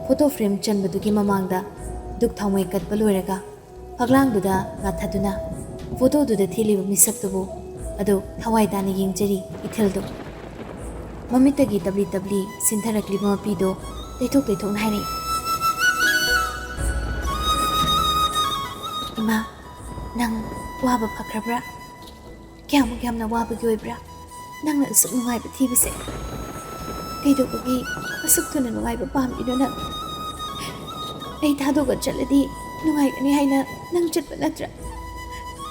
ꯐꯣꯇꯣ ꯐ꯭ꯔꯦꯝ ꯆꯟꯕꯗꯨꯒꯤ ꯃꯃꯥꯡꯗ ꯗꯨꯛ ꯊꯥꯎꯃꯩ ꯀꯠꯄ ꯂꯣꯏꯔꯒ ꯐꯛꯂꯥꯡꯗꯨꯗ ꯉꯥꯊꯗꯨꯅ ꯐꯣꯇꯣꯗꯨꯗ ꯊꯦꯠꯂꯤꯕ ꯃꯤꯁꯛꯇꯨꯕꯨ ꯑꯗꯨ ꯊꯋꯥꯏ ꯇꯥꯅ ꯌꯦꯡꯖꯔꯤ ꯏꯊꯤꯜꯗꯨ꯫ ꯃꯃꯤꯠꯇꯒꯤ ꯇꯞꯂꯤ ꯇꯞꯂꯤ ꯁꯤꯟꯊꯔꯛꯂꯤꯕ ꯃꯄꯤꯗꯣ ꯇꯩꯊꯣꯛ ꯇꯩꯊꯣꯛꯅ ꯍꯥꯏꯔꯛꯏ, "ꯏꯃꯥ, ꯅꯪ ꯋꯥꯕ ꯐꯈ꯭ꯔꯕ꯭ꯔꯥ? ꯀꯌꯥꯃꯨꯛ ꯌꯥꯝꯅ ꯋꯥꯕꯒꯤ ꯑꯣꯏꯕ꯭ꯔꯥ ꯅꯪꯅ ꯑꯁꯨꯛ ꯅꯨꯡꯉꯥꯏꯕ ꯊꯤꯕꯁꯦ? ꯀꯩꯗꯧꯕꯒꯤ ꯑꯁꯨꯛ ꯊꯨꯅ ꯅꯨꯡꯉꯥꯏꯕ ꯄꯥꯝꯂꯤꯅꯣ ꯅꯪ? ꯑꯩ ꯊꯥꯗꯣꯛꯑ ꯆꯠꯂꯗꯤ ꯅꯨꯡꯉꯥꯏꯒꯅꯤ ꯍꯥꯏꯅ ꯅꯪ ꯆꯠꯄ ꯅꯠꯇ꯭ꯔꯥ?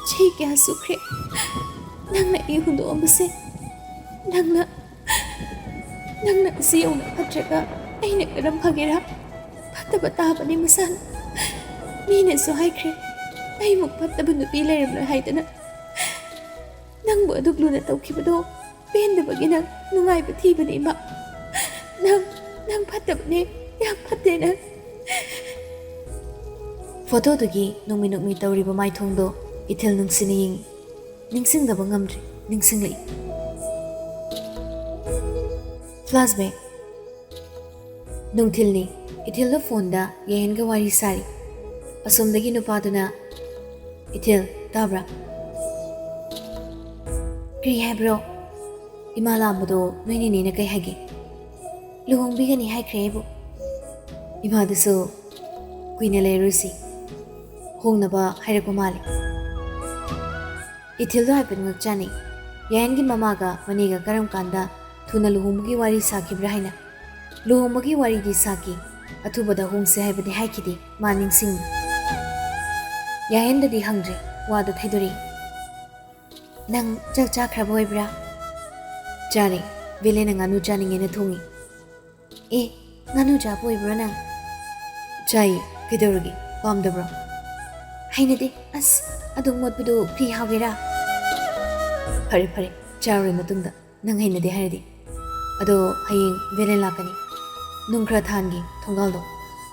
ꯆꯍꯤ ꯀꯌꯥ ꯁꯨꯈ꯭ꯔꯦ ꯅꯪꯅ ꯑꯩ ꯍꯨꯟꯗꯣꯛꯑꯝꯕꯁꯦ? ꯅꯪꯅ ꯅꯪꯅ ꯑꯁꯤ ꯌꯧꯅ ꯐꯠꯇ꯭ꯔꯒ ꯑꯩꯅ ꯀꯔꯝ ꯐꯒꯦꯔꯥ? ꯐꯠꯇꯕ ꯇꯥꯕꯅꯤ ꯃꯁꯥꯅ꯫ ꯃꯤꯅꯁꯨ ꯍꯥꯏꯈ꯭ꯔꯦ, ꯑꯩꯃꯨꯛ ꯐꯠꯇꯕ ꯅꯨꯄꯤ ꯂꯩꯔꯝꯂꯣꯏ ꯍꯥꯏꯗꯅ꯫ ꯅꯪꯕꯨ ꯑꯗꯨꯛ ꯂꯨꯅ ꯇꯧꯈꯤꯕꯗꯣ ꯄꯦꯟꯗꯕꯒꯤ ꯅꯪ ꯅꯨꯡꯉꯥꯏꯕ ꯊꯤꯕꯅꯤ ꯏꯃꯥ꯫ ꯅꯪ, ꯅꯪ ꯐꯠꯇꯕꯅꯦ, ꯌꯥꯝ ꯐꯠꯇꯦ ꯅꯪ꯫ ꯐꯣꯇꯣꯗꯨꯒꯤ ꯅꯣꯛꯃꯤ ꯅꯣꯛꯃꯤ ꯇꯧꯔꯤꯕ ꯃꯥꯏꯊꯣꯡꯗꯣ ꯏꯊꯤꯜ ꯅꯨꯡꯁꯤꯅ ꯌꯦꯡꯉꯤ꯫ ꯅꯤꯡꯁꯤꯡꯗꯕ ꯉꯝꯗ꯭ꯔꯦ, ꯅꯤꯡꯁꯤꯡꯂꯛꯏ꯫ ꯐ꯭ꯂꯥꯁꯕꯦꯛ꯫ ꯅꯨꯡꯊꯤꯜꯅꯤ꯫ ꯏꯊꯤꯜꯗꯣ ꯐꯣꯟꯗ ꯌꯥꯏꯍꯟꯒ ꯋꯥꯔꯤ ꯁꯥꯔꯤ꯫ ꯑꯁꯣꯝꯗꯒꯤ ꯅꯨꯄꯥꯗꯨꯅ, "ꯏꯊꯤꯜ, ꯇꯥꯕ꯭ꯔꯥ?" "ꯀꯔꯤ ꯍꯥꯏꯕ꯭ꯔꯣ?" "ꯏꯃꯥ ꯂꯥꯛꯑꯝꯕꯗꯣ ꯅꯣꯏ ꯅꯦꯅꯦꯅ ꯀꯩ ꯍꯥꯏꯒꯦ?" "ꯂꯨꯍꯣꯡꯕꯤꯒꯅꯤ ꯍꯥꯏꯈ꯭ꯔꯦ ꯑꯩꯕꯨ꯫ ꯏꯃꯥꯗꯨꯁꯨ ꯀꯨꯏꯅ ꯂꯩꯔꯣꯏꯁꯤ, ꯍꯣꯡꯅꯕ ꯍꯥꯏꯔꯛꯄ ꯃꯥꯜꯂꯦ꯫" ꯏꯊꯤꯜꯗꯣ ꯍꯥꯏꯐꯦꯠ ꯉꯛꯆꯥꯅꯩ꯫ ꯌꯥꯏꯍꯟꯒꯤ ꯃꯃꯥꯒ ꯃꯅꯦꯒ ꯀꯔꯝ ꯀꯥꯟꯗ ꯊꯨꯅ ꯂꯨꯍꯣꯡꯕꯒꯤ ꯋꯥꯔꯤ ꯁꯥꯈꯤꯕ꯭ꯔꯥ ꯍꯥꯏꯅ꯫ ꯂꯨꯍꯣꯡꯕꯒꯤ ꯋꯥꯔꯤꯗꯤ ꯁꯥꯈꯤ, ꯑꯊꯨꯕꯗ ꯍꯣꯡꯁꯦ ꯍꯥꯏꯕꯗꯤ ꯍꯥꯏꯈꯤꯗꯦ, ꯃꯥ ꯅꯤꯡꯁꯤꯡꯉꯤ꯫ ꯌꯥꯏꯍꯟꯗꯗꯤ ꯍꯪꯗ꯭ꯔꯦ, ꯋꯥꯗꯣ ꯊꯩꯗꯣꯔꯛꯏ꯫ "ꯅꯪ ꯆꯥꯛ ꯆꯥꯈ꯭ꯔꯕ ꯑꯣꯏꯕ꯭ꯔꯥ?" "ꯆꯥꯔꯦ, ꯕꯦꯂꯦꯅ ꯉꯥꯅꯨ ꯆꯥꯅꯤꯡꯉꯦꯅ ꯊꯣꯡꯉꯤ꯫" "ꯑꯦ, ꯉꯥꯅꯨ ꯆꯥꯕ ꯑꯣꯏꯕ꯭ꯔꯣ ꯅꯪ?" "ꯆꯥꯏꯌꯦ, ꯀꯩꯗꯧꯔꯒꯦ? ꯄꯥꯝꯗꯕ꯭ꯔꯣ?" "ꯍꯩꯅꯗꯦ, ꯑꯁ, ꯑꯗꯨꯝ ꯃꯣꯠꯄꯗꯨ ꯀ꯭ꯔꯤ ꯍꯥꯎꯒꯦꯔꯥ?" "ꯐꯔꯦ, ꯐꯔꯦ, ꯆꯥꯔꯨꯔꯦ ꯃꯇꯨꯡꯗ, ꯅꯪ ꯍꯩꯅꯗꯦ ꯍꯥꯏꯔꯗꯤ꯫ ꯑꯗꯣ ꯍꯌꯦꯡ ꯕꯦꯂꯦꯟ ꯂꯥꯛꯀꯅꯤ, ꯅꯨꯡ ꯈꯔ ꯊꯥꯍꯟꯒꯦ ꯊꯣꯡꯒꯥꯜꯗꯣ,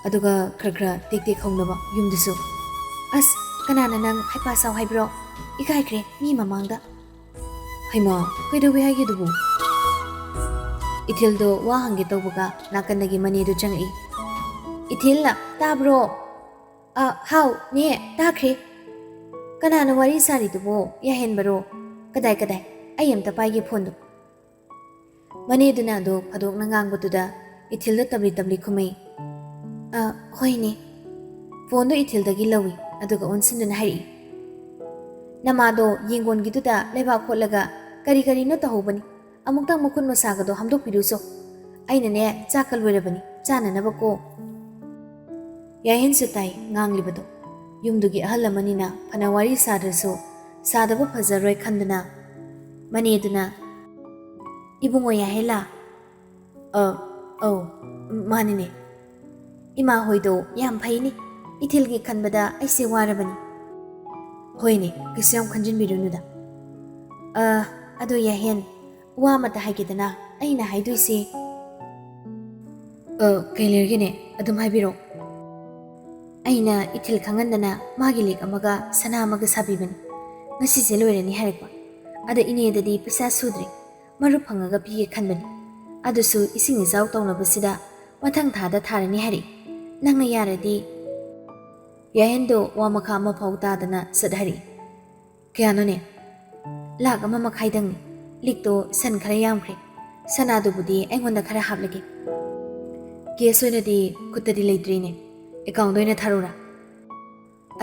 ꯑꯗꯨꯒ ꯈꯔ ꯈꯔ ꯇꯦꯛ ꯇꯦꯛ ꯍꯧꯅꯕ ꯌꯨꯝꯗꯨꯁꯨ꯫" "ꯑꯁ, ꯀꯅꯥꯅ ꯅꯪ ꯍꯩꯄꯥ ꯁꯥꯎ ꯍꯥꯏꯕ꯭ꯔꯣ? ꯏꯀꯥꯏꯈ꯭ꯔꯦ ꯃꯤ ꯃꯃꯥꯡꯗ꯫" "ꯍꯩꯃꯥ, ꯀꯩꯗꯧꯋꯦ ꯍꯥꯏꯒꯦ ꯑꯗꯨꯕꯨ?" ꯏꯊꯤꯜꯗꯣ ꯋꯥ ꯍꯪꯒꯦ ꯇꯧꯕꯒ ꯅꯥꯀꯟꯗꯒꯤ ꯃꯅꯦꯗꯨ ꯆꯪꯉꯛꯏ꯫ "ꯏꯊꯤꯜ, ꯇꯥꯕ꯭ꯔꯣ?" "ꯑ, ꯍꯥꯎ, ꯅꯦ, ꯇꯥꯈ꯭ꯔꯦ꯫" "ꯀꯅꯥꯅ ꯋꯥꯔꯤ ꯁꯥꯔꯤꯗꯨꯕꯣ? ꯌꯥꯍꯦꯟꯕꯔꯣ? ꯀꯗꯥꯏ, ꯀꯗꯥꯏ? ꯑꯩ ꯑꯝꯇ ꯄꯥꯏꯒꯦ ꯐꯣꯟꯗꯣ꯫" ꯃꯅꯦꯗꯨꯅ ꯑꯗꯨ ꯐꯥꯗꯣꯛꯅ ꯉꯥꯡꯕꯗꯨꯗ ꯏꯊꯤꯜꯗ ꯇꯞꯂꯤ ꯇꯞꯂꯤ ꯈꯨꯝꯃꯛꯏ꯫ "ꯑ, ꯍꯣꯏꯅꯦ꯫" ꯐꯣꯟꯗꯣ ꯏꯊꯤꯜꯗꯒꯤ ꯂꯧꯏ, ꯑꯗꯨꯒ ꯑꯣꯟꯁꯤꯟꯗꯨꯅ ꯍꯥꯏꯔꯛꯏ꯫ ꯅꯃꯥꯗꯣ ꯌꯦꯡꯒꯣꯟꯒꯤꯗꯨꯗ ꯂꯩꯕꯥꯛ ꯍꯣꯠꯂꯒ ꯀꯔꯤ ꯀꯔꯤꯅꯣ ꯇꯧꯍꯧꯕꯅꯤ꯫ ꯑꯃꯨꯛꯇꯪ ꯃꯈꯨꯠ ꯃꯁꯥꯒꯗꯣ ꯍꯥꯝꯗꯣꯛꯄꯤꯔꯨꯆꯣ꯫ ꯑꯩꯅꯅꯦ, ꯆꯥꯛꯀ ꯂꯣꯏꯔꯕꯅꯤ, ꯆꯥꯅꯅꯕꯀꯣ꯫ ꯌꯥꯍꯦꯟꯁꯨ ꯇꯥꯏ ꯉꯥꯡꯂꯤꯕꯗꯣ꯫ ꯌꯨꯝꯗꯨꯒꯤ ꯑꯍꯜ ꯑꯃꯅꯤꯅ ꯐꯅ ꯋꯥꯔꯤ ꯁꯥꯗ꯭ꯔꯁꯨ ꯁꯥꯗꯕ ꯐꯖꯔꯣꯏ ꯈꯟꯗꯨꯅ ꯃꯅꯦꯗꯨꯅ, "ꯏꯕꯨꯡꯉꯣ ꯌꯥꯍꯦꯂꯥ?" "ꯑ, ꯑꯧ, ꯃꯥꯅꯤꯅꯦ꯫ ꯏꯃꯥ ꯍꯣꯏꯗꯣ ꯌꯥꯝ ꯐꯩꯅꯦ꯫ ꯏꯊꯤꯜꯒꯤ ꯈꯟꯕꯗ ꯑꯩꯁꯦ ꯋꯥꯔꯕꯅꯤ꯫" "ꯍꯣꯏꯅꯦ, ꯀꯩꯁꯨ ꯌꯥꯝ ꯈꯟꯖꯤꯟꯕꯤꯔꯨꯅꯨꯗ꯫ ꯑ, ꯑꯗꯣ ꯌꯥꯍꯦꯟ, ꯋꯥ ꯑꯃꯇ ꯍꯥꯏꯒꯦꯗꯅ, ꯑꯩꯅ ꯍꯥꯏꯗꯣꯏꯁꯦ꯫" "ꯑ, ꯀꯩ ꯂꯩꯔꯒꯦꯅꯦ? ꯑꯗꯨꯝ ꯍꯥꯏꯕꯤꯔꯛꯑꯣ꯫" "ꯑꯩꯅ ꯏꯊꯤꯜ ꯈꯪꯍꯟꯗꯅ ꯃꯥꯒꯤ ꯂꯤꯛ ꯑꯃꯒ ꯁꯅꯥ ꯑꯃꯒ ꯁꯥꯕꯤꯕꯅꯤ꯫ ꯉꯁꯤꯁꯦ ꯂꯣꯏꯔꯅꯤ ꯍꯥꯏꯔꯛꯄ꯫ ꯑꯗ ꯏꯅꯦꯗꯗꯤ ꯄꯩꯁꯥ ꯁꯨꯗ꯭ꯔꯦ꯫ ꯃꯔꯨꯞ ꯐꯪꯉꯒ ꯄꯤꯒꯦ ꯈꯟꯕꯅꯤ꯫ ꯑꯗꯨꯁꯨ ꯏꯁꯤꯡ ꯏꯆꯥꯎ ꯇꯧꯅꯕꯁꯤꯗ ꯃꯊꯪ ꯊꯥꯗ ꯊꯥꯔꯅꯤ ꯍꯥꯏꯔꯛꯏ꯫ ꯅꯪꯅ ꯌꯥꯔꯗꯤ꯫" ꯌꯥꯍꯦꯟꯗꯣ ꯋꯥ ꯃꯈꯥ ꯑꯃꯐꯥꯎ ꯇꯥꯗꯅ ꯆꯠ ꯍꯥꯏꯔꯛꯏ꯫ "ꯀꯌꯥꯅꯣꯅꯦ?" "ꯂꯥꯛ ꯑꯃ ꯃꯈꯥꯏꯗꯪꯅꯤ꯫ ꯂꯤꯛꯇꯣ ꯁꯟ ꯈꯔ ꯌꯥꯝꯈ꯭ꯔꯦ꯫ ꯁꯅꯥꯗꯨꯕꯨꯗꯤ ꯑꯩꯉꯣꯟꯗ ꯈꯔ ꯍꯥꯞꯂꯒꯦ꯫ ꯀꯦꯁ ꯑꯣꯏꯅꯗꯤ ꯈꯨꯠꯇꯗꯤ ꯂꯩꯇ꯭ꯔꯤꯅꯦ꯫ ꯑꯦꯀꯥꯎꯟꯗ ꯑꯣꯏꯅ ꯊꯥꯔꯨꯔꯥ?"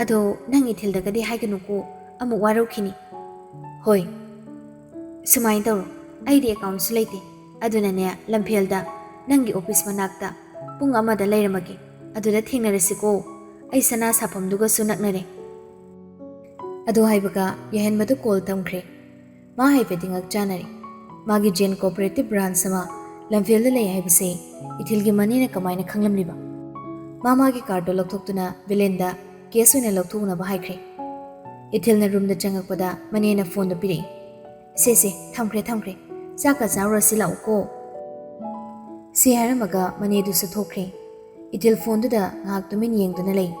"ꯑꯗꯣ ꯅꯪ ꯏꯊꯤꯜꯗꯒꯗꯤ ꯍꯥꯏꯒꯅꯨꯀꯣ, ꯑꯃꯨꯛ ꯋꯥꯔꯧꯈꯤꯅꯤ꯫" "ꯍꯣꯏ, ꯁꯨꯃꯥꯏꯅ ꯇꯧꯔꯣ, ꯑꯩꯗꯤ ꯑꯦꯀꯥꯎꯟꯁꯨ ꯂꯩꯇꯦ꯫ ꯑꯗꯨꯅꯅꯦ, ꯂꯝꯐꯦꯜꯗ ꯅꯪꯒꯤ ꯑꯣꯐꯤꯁ ꯃꯅꯥꯛꯇ ꯄꯨꯡ ꯑꯃꯗ ꯂꯩꯔꯝꯃꯒꯦ꯫ ꯑꯗꯨꯗ ꯊꯦꯡꯅꯔꯁꯤꯀꯣ꯫ ꯑꯩ ꯁꯅꯥ ꯁꯥꯐꯝꯗꯨꯒꯁꯨ ꯅꯛꯅꯔꯦ꯫" ꯑꯗꯨ ꯍꯥꯏꯕꯒ ꯌꯥꯍꯦꯟꯕꯗꯨ ꯀꯣꯜ ꯊꯝꯈ꯭ꯔꯦ꯫ ꯃꯥ ꯍꯥꯏꯐꯦꯠꯇꯤ ꯉꯛ ꯆꯥꯅꯔꯦ꯫ ꯃꯥꯒꯤ ꯖꯦꯟ ꯀꯣꯑꯣꯄꯔꯦꯇꯤꯚ ꯕ꯭ꯔꯥꯟꯁ ꯑꯃ ꯂꯝꯐꯦꯜꯗ ꯂꯩ ꯍꯥꯏꯕꯁꯦ ꯏꯊꯤꯜꯒꯤ ꯃꯅꯦꯅ ꯀꯃꯥꯏꯅ ꯈꯪꯂꯝꯂꯤꯕ? ꯃꯥ ꯃꯥꯒꯤ ꯀꯥꯔꯗꯇꯣ ꯂꯧꯊꯣꯛꯇꯨꯅ ꯕꯤꯂꯦꯟꯗ ꯀꯦꯁ ꯑꯣꯏꯅ ꯂꯧꯊꯣꯛꯅꯕ ꯍꯥꯏꯈ꯭ꯔꯦ꯫ ꯏꯊꯤꯜꯅ ꯔꯨꯝꯗ ꯆꯪꯉꯛꯄꯗ ꯃꯅꯦꯅ ꯐꯣꯟꯗꯣ ꯄꯤꯔꯛꯏ꯫ "ꯁꯦ ꯁꯦ, ꯊꯝꯈ꯭ꯔꯦ ꯊꯝꯈ꯭ꯔꯦ꯫ ꯆꯥꯛꯀ ꯆꯥꯎꯔꯁꯤ ꯂꯥꯛꯎꯀꯣ꯫" ꯁꯤ ꯍꯥꯏꯔꯝꯃꯒ ꯃꯅꯦꯗꯨꯁꯨ ꯊꯣꯛꯈ꯭ꯔꯦ꯫ ꯏꯊꯤꯜ ꯐꯣꯟꯗꯨꯗ ꯉꯥꯏꯍꯥꯛ ꯇꯨꯃꯤꯟ ꯌꯦꯡꯗꯨꯅ ꯂꯩ꯫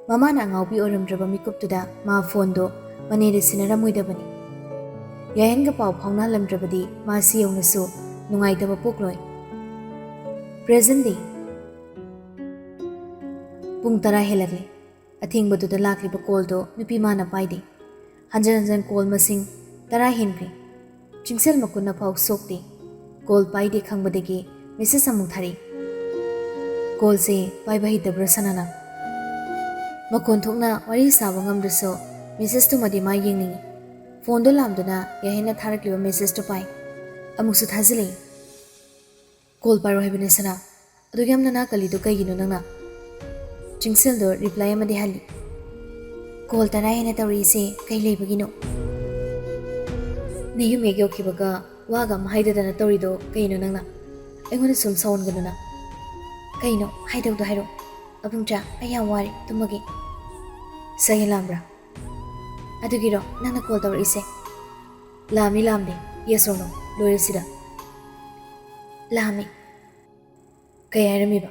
ꯃꯃꯥꯅ ꯑꯉꯥꯎꯕꯤ ꯑꯣꯏꯔꯝꯗ꯭ꯔꯕ ꯃꯤꯀꯨꯞꯇꯨꯗ ꯃꯥ ꯐꯣꯟꯗꯣ ꯃꯅꯦꯗ ꯁꯤꯟꯅꯔꯝꯃꯣꯏꯗꯕꯅꯤ꯫ ꯌꯥꯍꯦꯟꯒ ꯄꯥꯎ ꯐꯥꯎꯅꯍꯜꯂꯝꯗ꯭ꯔꯕꯗꯤ ꯃꯥ ꯁꯤ ꯌꯧꯅꯁꯨ ꯅꯨꯡꯉꯥꯏꯇꯕ ꯄꯣꯛꯂꯣꯏ꯫ ꯄ꯭ꯔꯦꯖꯦꯟ ꯗꯦ꯫ ꯄꯨꯡ ꯇꯔꯥ ꯍꯦꯜꯂꯛꯂꯦ꯫ ꯑꯊꯦꯡꯕꯗꯨꯗ ꯂꯥꯛꯂꯤꯕ ꯀꯣꯜꯗꯣ ꯅꯨꯄꯤ ꯃꯥꯅ ꯄꯥꯏꯗꯦ꯫ ꯍꯟꯖꯟ ꯍꯟꯖꯟ ꯀꯣꯜ ꯃꯁꯤꯡ ꯇꯔꯥ ꯍꯦꯟꯈ꯭ꯔꯦ꯫ ꯆꯤꯡꯁꯤꯜ ꯃꯈꯨꯟ ꯑꯐꯥꯎ ꯁꯣꯛꯇꯦ꯫ ꯀꯣꯜ ꯄꯥꯏꯗꯦ ꯈꯪꯕꯗꯒꯤ ꯃꯦꯁꯦꯖ ꯑꯃꯨꯛ ꯊꯥꯔꯛꯏ꯫ ꯀꯣꯜꯁꯦ ꯄꯥꯏꯕ ꯍꯩꯇꯕ꯭ꯔꯥ ꯁꯅꯥꯅ? ꯃꯈꯣꯟ ꯊꯣꯛꯅ ꯋꯥꯔꯤ ꯁꯥꯕ ꯉꯝꯗ꯭ꯔꯁꯨ ꯃꯦꯁꯦꯖꯇꯨꯃꯗꯤ ꯃꯥ ꯌꯦꯡꯅꯤꯡꯉꯤ꯫ ꯐꯣꯟꯗꯣ ꯂꯥꯝꯗꯨꯅ ꯌꯥꯍꯦꯟꯅ ꯊꯥꯔꯛꯂꯤꯕ ꯃꯦꯁꯦꯖꯇꯨ ꯄꯥꯏ꯫ ꯑꯃꯨꯛꯁꯨ ꯊꯥꯖꯤꯜꯂꯛꯏ꯫ "ꯀꯣꯜ ꯄꯥꯏꯔꯣ ꯍꯥꯏꯕꯅꯦ ꯁꯅꯥ꯫ ꯑꯗꯨꯛ ꯌꯥꯝꯅ ꯅꯥ ꯀꯜꯂꯤꯗꯣ ꯀꯩꯒꯤꯅꯣ ꯅꯪꯅ?" ꯆꯤꯡꯁꯦꯜꯗꯣ ꯔꯤꯄ꯭ꯂꯥꯏ ꯑꯃꯗꯤ ꯍꯜꯂꯤ꯫ "ꯀꯣꯜ ꯇꯔꯥ ꯍꯦꯟꯅ ꯇꯧꯔꯛꯏꯁꯦ ꯀꯩ ꯂꯩꯕꯒꯤꯅꯣ? ꯅꯌꯨꯝ ꯍꯦꯛ ꯌꯧꯈꯤꯕꯒ ꯋꯥꯒ ꯑꯃ ꯍꯥꯏꯗꯗꯅ ꯇꯧꯔꯤꯗꯣ ꯀꯩꯅꯣ ꯅꯪꯅ? ꯑꯩꯉꯣꯟꯗ ꯁꯨꯝ ꯁꯥꯎꯍꯟꯒꯅꯨꯅ꯫ ꯀꯩꯅꯣ ꯍꯥꯏꯗꯧꯗꯣ ꯍꯥꯏꯔꯣ꯫ ꯑꯕꯨꯡꯆꯥ, ꯑꯩ ꯌꯥꯝ ꯋꯥꯔꯦ, ꯇꯨꯝꯃꯒꯦ꯫ ꯁꯌꯦꯟ ꯂꯥꯝꯕ꯭ꯔꯥ?" "ꯑꯗꯨꯒꯤꯔꯣ ꯅꯪꯅ ꯀꯣꯜ ꯇꯧꯔꯛꯏꯁꯦ?" "ꯂꯥꯝꯃꯤ ꯂꯥꯝꯗꯦ, yes or no, ꯂꯣꯏꯔꯦ ꯁꯤꯗ꯫ ꯂꯥꯝꯃꯤ꯫ ꯀꯩ ꯍꯥꯏꯔꯝꯃꯤꯕ?"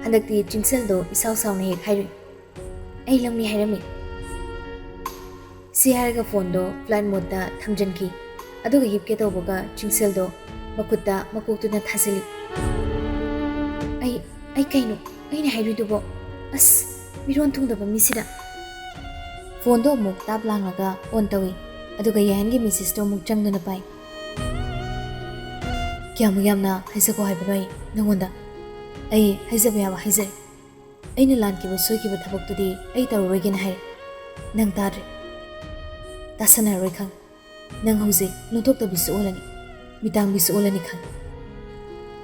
ꯍꯟꯗꯛꯇꯤ ꯆꯤꯡꯁꯦꯜꯗꯣ ꯏꯁꯥꯎ ꯁꯥꯎꯅ ꯍꯦꯛ ꯍꯥꯏꯔꯨꯏ꯫ "ꯑꯩ ꯂꯧꯅꯤ ꯍꯥꯏꯔꯝꯃꯤ꯫" ꯁꯤ ꯍꯥꯏꯔꯒ ꯐꯣꯟꯗꯣ ꯐ꯭ꯂꯥꯏꯠ ꯃꯣꯗꯇ ꯊꯝꯖꯤꯟꯈꯤ꯫ ꯑꯗꯨꯒ ꯍꯤꯞꯀꯦ ꯇꯧꯕꯒ ꯆꯤꯡꯁꯦꯜꯗꯣ ꯃꯈꯨꯠꯇ ꯃꯀꯣꯛꯇꯨꯅ ꯊꯥꯖꯤꯜꯂꯤ꯫ "ꯑꯩ, ꯑꯩ ꯀꯩꯅꯣ ꯑꯩꯅ ꯍꯥꯏꯔꯨꯏꯗꯨꯕꯣ? ꯑꯁ, ꯃꯤꯔꯣꯟ ꯊꯨꯡꯗꯕ ꯃꯤꯁꯤꯗ!" ꯐꯣꯟꯗꯣ ꯑꯃꯨꯛ ꯇꯥꯞ ꯂꯥꯡꯂꯒ ꯑꯣꯟ ꯇꯧꯏ꯫ ꯑꯗꯨꯒ ꯌꯥꯍꯟꯒꯤ ꯃꯦꯁꯦꯖꯇꯣ ꯑꯃꯨꯛ ꯆꯪꯗꯨꯅ ꯄꯥꯏ꯫ "ꯀꯌꯥꯃꯨꯛ ꯌꯥꯝꯅ ꯍꯥꯏꯖꯈꯣ ꯍꯥꯏꯕꯅꯣ ꯑꯩ ꯅꯉꯣꯟꯗ? ꯑꯩ ꯍꯥꯏꯖꯕ ꯌꯥꯕ ꯍꯥꯏꯖꯔꯦ꯫ ꯑꯩꯅ ꯂꯥꯟꯈꯤꯕ ꯁꯣꯏꯈꯤꯕ ꯊꯕꯛꯇꯨꯗꯤ ꯑꯩ ꯇꯧꯔꯔꯣꯏꯒꯦꯅ ꯍꯥꯏꯔꯦ꯫ ꯅꯪ ꯇꯥꯗ꯭ꯔꯦ꯫ ꯇꯥꯁꯟꯅꯔꯔꯣꯏ ꯈꯪꯉꯤ꯫ ꯅꯪ ꯍꯧꯖꯤꯛ ꯅꯣꯟꯊꯣꯛꯇꯕꯤꯁꯨ ꯑꯣꯜꯂꯅꯤ, ꯃꯤꯇꯥꯡꯕꯤꯁꯨ ꯑꯣꯜꯂꯅꯤ ꯈꯪꯉꯤ꯫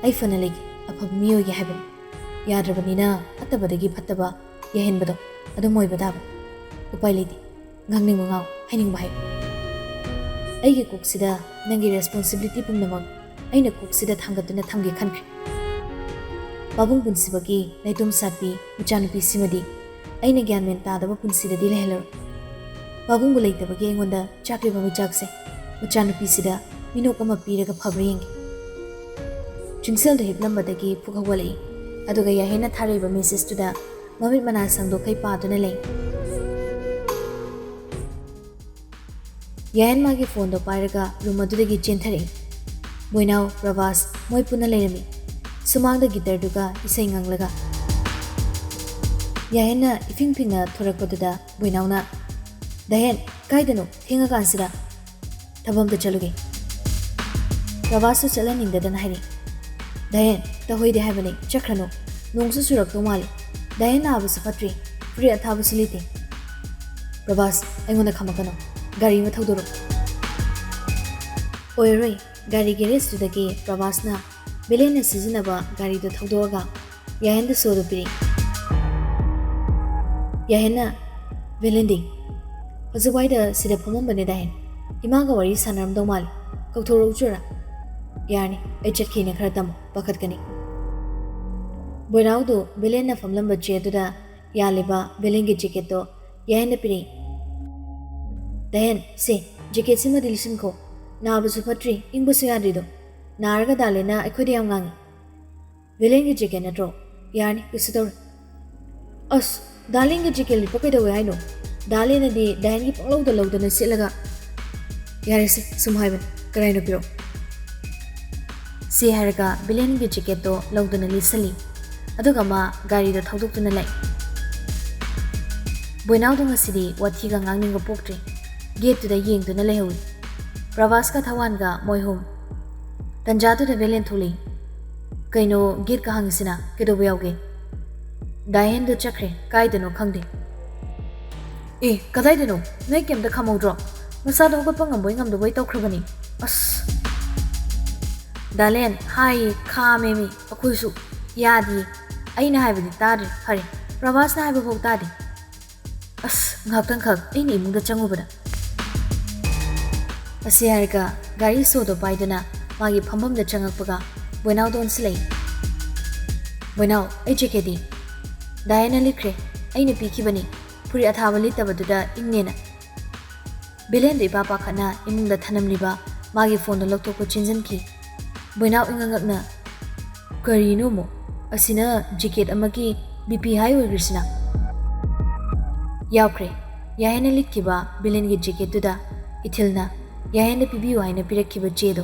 ꯑꯩ ꯐꯅ ꯂꯩꯒꯦ, ꯑꯐꯕ ꯃꯤ ꯑꯣꯏꯒꯦ ꯍꯥꯏꯕꯅꯤ꯫ ꯌꯥꯗ꯭ꯔꯕꯅꯤꯅ ꯐꯠꯇꯕꯗꯒꯤ ꯐꯠꯇꯕ ꯌꯥꯍꯟꯕꯗꯣ ꯑꯗꯨꯝ ꯑꯣꯏꯕ ꯇꯥꯕꯅꯤ꯫ ꯎꯄꯥꯏ ꯂꯩꯇꯦ꯫ ꯉꯥꯡꯅꯤꯡꯕ ꯉꯥꯡ, ꯍꯥꯏꯅꯤꯡꯕ ꯍꯥꯏꯌꯨ꯫ ꯑꯩꯒꯤ ꯀꯣꯛꯁꯤꯗ ꯅꯪꯒꯤ ꯔꯦꯁꯄꯣꯟꯁꯤꯕꯤꯂꯤꯇꯤ ꯄꯨꯝꯅꯃꯛ ꯑꯩꯅ ꯀꯣꯛꯁꯤꯗ ꯊꯥꯡꯒꯠꯇꯨꯅ ꯊꯝꯒꯦ ꯈꯟꯈ꯭ꯔꯦ꯫ ꯄꯥꯕꯨꯡ ꯄꯨꯟꯁꯤꯕꯒꯤ ꯅꯥꯏꯇꯣꯝ ꯁꯥꯠꯄꯤ ꯃꯆꯥꯅꯨꯄꯤꯁꯤꯃꯗꯤ ꯑꯩꯅ ꯒ꯭ꯌꯥꯟ ꯃꯦꯟ ꯇꯥꯗꯕ ꯄꯨꯟꯁꯤꯗꯗꯤ ꯂꯩꯍꯜꯂꯔꯣꯏ꯫ ꯄꯥꯕꯨꯡꯕꯨ ꯂꯩꯇꯕꯒꯤ ꯑꯩꯉꯣꯟꯗ ꯆꯥꯛꯂꯤꯕ ꯃꯩꯆꯥꯛꯁꯦ ꯃꯆꯥꯅꯨꯄꯤꯁꯤꯗ ꯃꯤꯅꯣꯛ ꯑꯃ ꯄꯤꯔꯒ ꯐꯕ꯭ꯔꯥ ꯌꯦꯡꯒꯦ꯫ ꯆꯤꯡꯁꯦꯜꯗ ꯍꯤꯞꯂꯝꯕꯗꯒꯤ ꯐꯨꯛ ꯍꯧꯒꯠꯂꯛꯏ꯫ ꯑꯗꯨꯒ ꯌꯥꯍꯦꯟꯅ ꯊꯥꯔꯛꯏꯕ ꯃꯦꯁꯦꯖꯇꯨꯗ ꯃꯃꯤꯠ ꯃꯅꯥ ꯁꯪꯗꯣꯛꯈꯩ ꯄꯥꯗꯨꯅ ꯂꯩ꯫ ꯌꯥꯍꯦꯟ ꯃꯥꯒꯤ ꯐꯣꯟꯗꯣ ꯄꯥꯏꯔꯒ ꯔꯨꯝ ꯑꯗꯨꯗꯒꯤ ꯆꯦꯟꯊꯔꯛꯏ꯫ ꯕꯣꯏꯅꯥꯎ, ꯄ꯭ꯔꯚꯥꯁ ꯃꯣꯏ ꯄꯨꯟꯅ ꯂꯩꯔꯝꯃꯤ꯫ ꯁꯨꯃꯥꯡꯗ ꯒꯤꯇꯔꯗꯨꯒ ꯏꯁꯩ ꯉꯪꯂꯒ꯫ ꯌꯥꯍꯦꯟꯅ ꯏꯐꯤꯡ ꯐꯤꯡꯅ ꯊꯣꯔꯛꯄꯗꯨꯗ ꯕꯣꯏꯅꯥꯎꯅ, "ꯗꯥꯍꯦꯟ, ꯀꯥꯏꯗꯅꯣ? ꯊꯦꯡꯉꯀꯥꯟꯁꯤꯗ?" "ꯊꯕꯛ ꯑꯝꯇ ꯆꯠꯂꯨꯒꯦ꯫" ꯄ꯭ꯔꯚꯥꯁꯁꯨ ꯆꯠꯍꯟꯅꯤꯡꯗꯗꯅ ꯍꯥꯏꯔꯛꯏ꯫ "ꯗꯥꯍꯦꯟ, ꯇꯧꯍꯩꯗꯦ ꯍꯥꯏꯕꯅꯦ, ꯆꯠꯈ꯭ꯔꯅꯨ꯫ ꯅꯣꯡꯁꯨ ꯆꯨꯔꯛꯇꯧ ꯃꯥꯜꯂꯤ꯫ ꯗꯥꯍꯦꯟ ꯅꯥꯕꯁꯨ ꯐꯠꯇ꯭ꯔꯤ, ꯐꯨꯔꯤꯠ ꯑꯊꯥꯕꯁꯨ ꯂꯤꯠꯇꯦ꯫" "ꯄ꯭ꯔꯚꯥꯁ, ꯑꯩꯉꯣꯟꯗ ꯈꯝꯃꯛꯀꯅꯨ꯫ ꯒꯥꯔꯤ ꯑꯃ ꯊꯧꯗꯣꯔꯛꯎ꯫" ꯑꯣꯏꯔꯔꯣꯏ꯫ ꯒꯥꯔꯤ ꯒꯦꯔꯦꯖꯇꯨꯗꯒꯤ ꯄ꯭ꯔꯚꯥꯁꯅ ꯚꯦꯂꯦꯟꯅ ꯁꯤꯖꯤꯟꯅꯕ ꯒꯥꯔꯤꯗꯣ ꯊꯧꯗꯣꯛꯑꯒ ꯌꯥꯍꯦꯟꯗ ꯁꯣꯗꯣ ꯄꯤꯔꯛꯏ꯫ ꯌꯥꯍꯦꯟꯅ, "ꯚꯦꯂꯦꯟꯗꯤ ꯍꯧꯖꯤꯛ ꯋꯥꯏꯗ ꯁꯤꯗ ꯐꯝꯃꯝꯕꯅꯦ ꯗꯥꯍꯦꯟ꯫ ꯏꯃꯥꯒ ꯋꯥꯔꯤ ꯁꯥꯟꯅꯔꯝꯗꯧ ꯃꯥꯜꯂꯤ꯫ ꯀꯧꯊꯣꯔꯛꯎ ꯆꯨꯔꯥ?" "ꯌꯥꯔꯅꯤ, ꯑꯩ ꯆꯠꯈꯤꯅꯦ, ꯈꯔ ꯇꯝꯃꯨ, ꯄꯥꯈꯠꯀꯅꯤ꯫" ꯕꯣꯏꯅꯥꯎꯗꯨ ꯚꯦꯂꯦꯟꯅ ꯐꯝꯂꯝꯕ ꯆꯦꯌꯔꯗꯨꯗ ꯌꯥꯜꯂꯤꯕ ꯚꯦꯂꯦꯟꯒꯤ ꯖꯦꯀꯦꯠꯇꯣ ꯌꯥꯍꯦꯟꯗ ꯄꯤꯔꯛꯏ꯫ "ꯗꯥꯍꯦꯟ, ꯁꯦ, ꯖꯦꯀꯦꯠꯁꯤꯃꯗꯤ ꯂꯤꯠꯁꯤꯟꯈꯣ꯫ ꯅꯥꯕꯁꯨ ꯐꯠꯇ꯭ꯔꯤ, ꯏꯪꯕꯁꯨ ꯌꯥꯗ꯭ꯔꯤꯗꯣ꯫ ꯅꯥꯔꯒ ꯗꯥꯂꯦꯟꯅ ꯑꯩꯈꯣꯏꯗ ꯌꯥꯝ ꯉꯥꯡꯉꯤ꯫" "ꯚꯦꯂꯦꯟꯒꯤ ꯖꯦꯀꯦꯠ ꯅꯠꯇ꯭ꯔꯣ? ꯌꯥꯔꯅꯤ, ꯀꯩꯁꯨ ꯇꯧꯔꯣꯏ꯫" "ꯑꯁ, ꯗꯥꯂꯦꯟꯒꯤ ꯖꯦꯀꯦꯠ ꯂꯤꯠꯄ ꯀꯩꯗꯧꯋꯦ ꯍꯥꯏꯅꯣ? ꯗꯥꯂꯦꯟꯅꯗꯤ ꯗꯥꯍꯦꯟꯒꯤ ꯄꯪꯂꯧꯗ ꯂꯧꯗꯅ ꯁꯦꯠꯂꯒ꯫" "ꯌꯥꯔꯦꯁꯦ, ꯁꯨꯝ ꯍꯥꯏꯕꯅꯤ, ꯀꯔꯥꯏꯅꯣ ꯄꯤꯔꯛꯑꯣ꯫" ꯁꯤ ꯍꯥꯏꯔꯒ ꯚꯦꯂꯦꯟꯒꯤ ꯖꯦꯀꯦꯠꯇꯣ ꯂꯧꯗꯨꯅ ꯂꯤꯠꯁꯜꯂꯤ꯫ ꯑꯗꯨꯒ ꯃꯥ ꯒꯥꯔꯤꯗꯣ ꯊꯧꯗꯣꯛꯇꯨꯅ ꯂꯥꯛꯏ꯫ ꯕꯣꯏꯅꯥꯎꯗꯣ ꯉꯁꯤꯗꯤ ꯋꯥꯊꯤꯒ ꯉꯥꯡꯅꯤꯡꯕ ꯄꯣꯛꯇ꯭ꯔꯦ꯫ ꯒꯦꯠꯇꯨꯗ ꯌꯦꯡꯗꯨꯅ ꯂꯩꯍꯧꯏ꯫ ꯄ꯭ꯔꯚꯥꯁꯀ ꯊꯋꯥꯟꯒ ꯃꯣꯏ ꯑꯍꯨꯝ꯫ ꯇꯟꯖꯥꯗꯨꯗ ꯚꯦꯂꯦꯟ ꯊꯣꯛꯂꯛꯏ꯫ "ꯀꯩꯅꯣ ꯒꯦꯠꯀ ꯍꯥꯡꯉꯤꯁꯤꯅ? ꯀꯩꯗꯧꯕ ꯌꯥꯎꯒꯦ?" "ꯗꯥꯍꯦꯟꯗꯣ ꯆꯠꯈ꯭ꯔꯦ, ꯀꯥꯏꯗꯅꯣ ꯈꯪꯗꯦ꯫" "ꯑꯦ, ꯀꯗꯥꯏꯗꯅꯣ? ꯅꯣꯏ ꯀꯩꯝꯇ ꯈꯪꯍꯧꯗ꯭ꯔꯣ? ꯃꯁꯥꯗꯣ ꯍꯧꯒꯠꯄ ꯉꯝꯕꯣꯏ ꯉꯝꯗꯕꯣꯏ ꯇꯧꯈ꯭ꯔꯕꯅꯤ꯫" "ꯑꯁ!" "ꯗꯥꯂꯦꯟ ꯍꯥꯏꯌꯦ, ꯈꯥꯝꯃꯦꯃꯤ ꯑꯩꯈꯣꯏꯁꯨ꯫ ꯌꯥꯗꯤꯌꯦ꯫ ꯑꯩꯅ ꯍꯥꯏꯕꯗꯤ ꯇꯥꯗ꯭ꯔꯦ꯫ ꯐꯔꯦ, ꯄ꯭ꯔꯚꯥꯁꯅ ꯍꯥꯏꯕꯐꯥꯎ ꯇꯥꯗꯦ꯫ ꯑꯁ, ꯉꯥꯏꯍꯥꯛꯇꯪꯈꯛ ꯑꯩꯅ ꯏꯃꯨꯡꯗ ꯆꯪꯉꯨꯕꯗ꯫" ꯑꯁꯤ ꯍꯥꯏꯔꯒ ꯒꯥꯔꯤ ꯁꯣꯗꯣ ꯄꯥꯏꯗꯨꯅ ꯃꯥꯒꯤ ꯐꯝꯐꯝꯗ ꯆꯪꯉꯛꯄꯒ ꯕꯣꯏꯅꯥꯎꯗꯣ ꯑꯣꯟꯁꯤꯜꯂꯛꯏ꯫ "ꯕꯣꯏꯅꯥꯎ, ꯑꯩ ꯖꯦꯀꯦꯠꯇꯤ?" "ꯗꯥꯏꯅ ꯂꯤꯠꯈ꯭ꯔꯦ꯫ ꯑꯩꯅ ꯄꯤꯈꯤꯕꯅꯤ꯫ ꯐꯨꯔꯤꯠ ꯑꯊꯥꯕ ꯂꯤꯠꯇꯕꯗꯨꯗ ꯏꯪꯅꯦꯅ꯫" ꯚꯦꯂꯦꯟꯗꯣ ꯏꯄꯥ ꯄꯥꯈꯠꯅ ꯏꯃꯨꯡꯗ ꯊꯅꯝꯂꯤꯕ ꯃꯥꯒꯤ ꯐꯣꯟꯗꯣ ꯂꯧꯊꯣꯛꯄ ꯆꯦꯟꯁꯤꯟꯈꯤ꯫ ꯕꯣꯏꯅꯥꯎ ꯏꯉꯛ ꯉꯛꯅ, "ꯀꯔꯤꯅꯣ ꯑꯃꯨꯛ? ꯑꯁꯤꯅ ꯖꯦꯀꯦꯠ ꯑꯃꯒꯤ ꯕꯤ ꯄꯤ ꯍꯥꯏ ꯑꯣꯏꯈ꯭ꯔꯤꯁꯤꯅ?" ꯌꯥꯎꯈ꯭ꯔꯦ꯫ ꯌꯥꯍꯦꯟꯅ ꯂꯤꯠꯈꯤꯕ ꯚꯦꯂꯦꯟꯒꯤ ꯖꯦꯀꯦꯠꯇꯨꯗ ꯏꯊꯤꯜꯅ ꯌꯥꯍꯦꯟꯅ ꯄꯤꯕꯤꯌꯨ ꯍꯥꯏꯅ ꯄꯤꯔꯛꯈꯤꯕ ꯆꯦꯗꯣ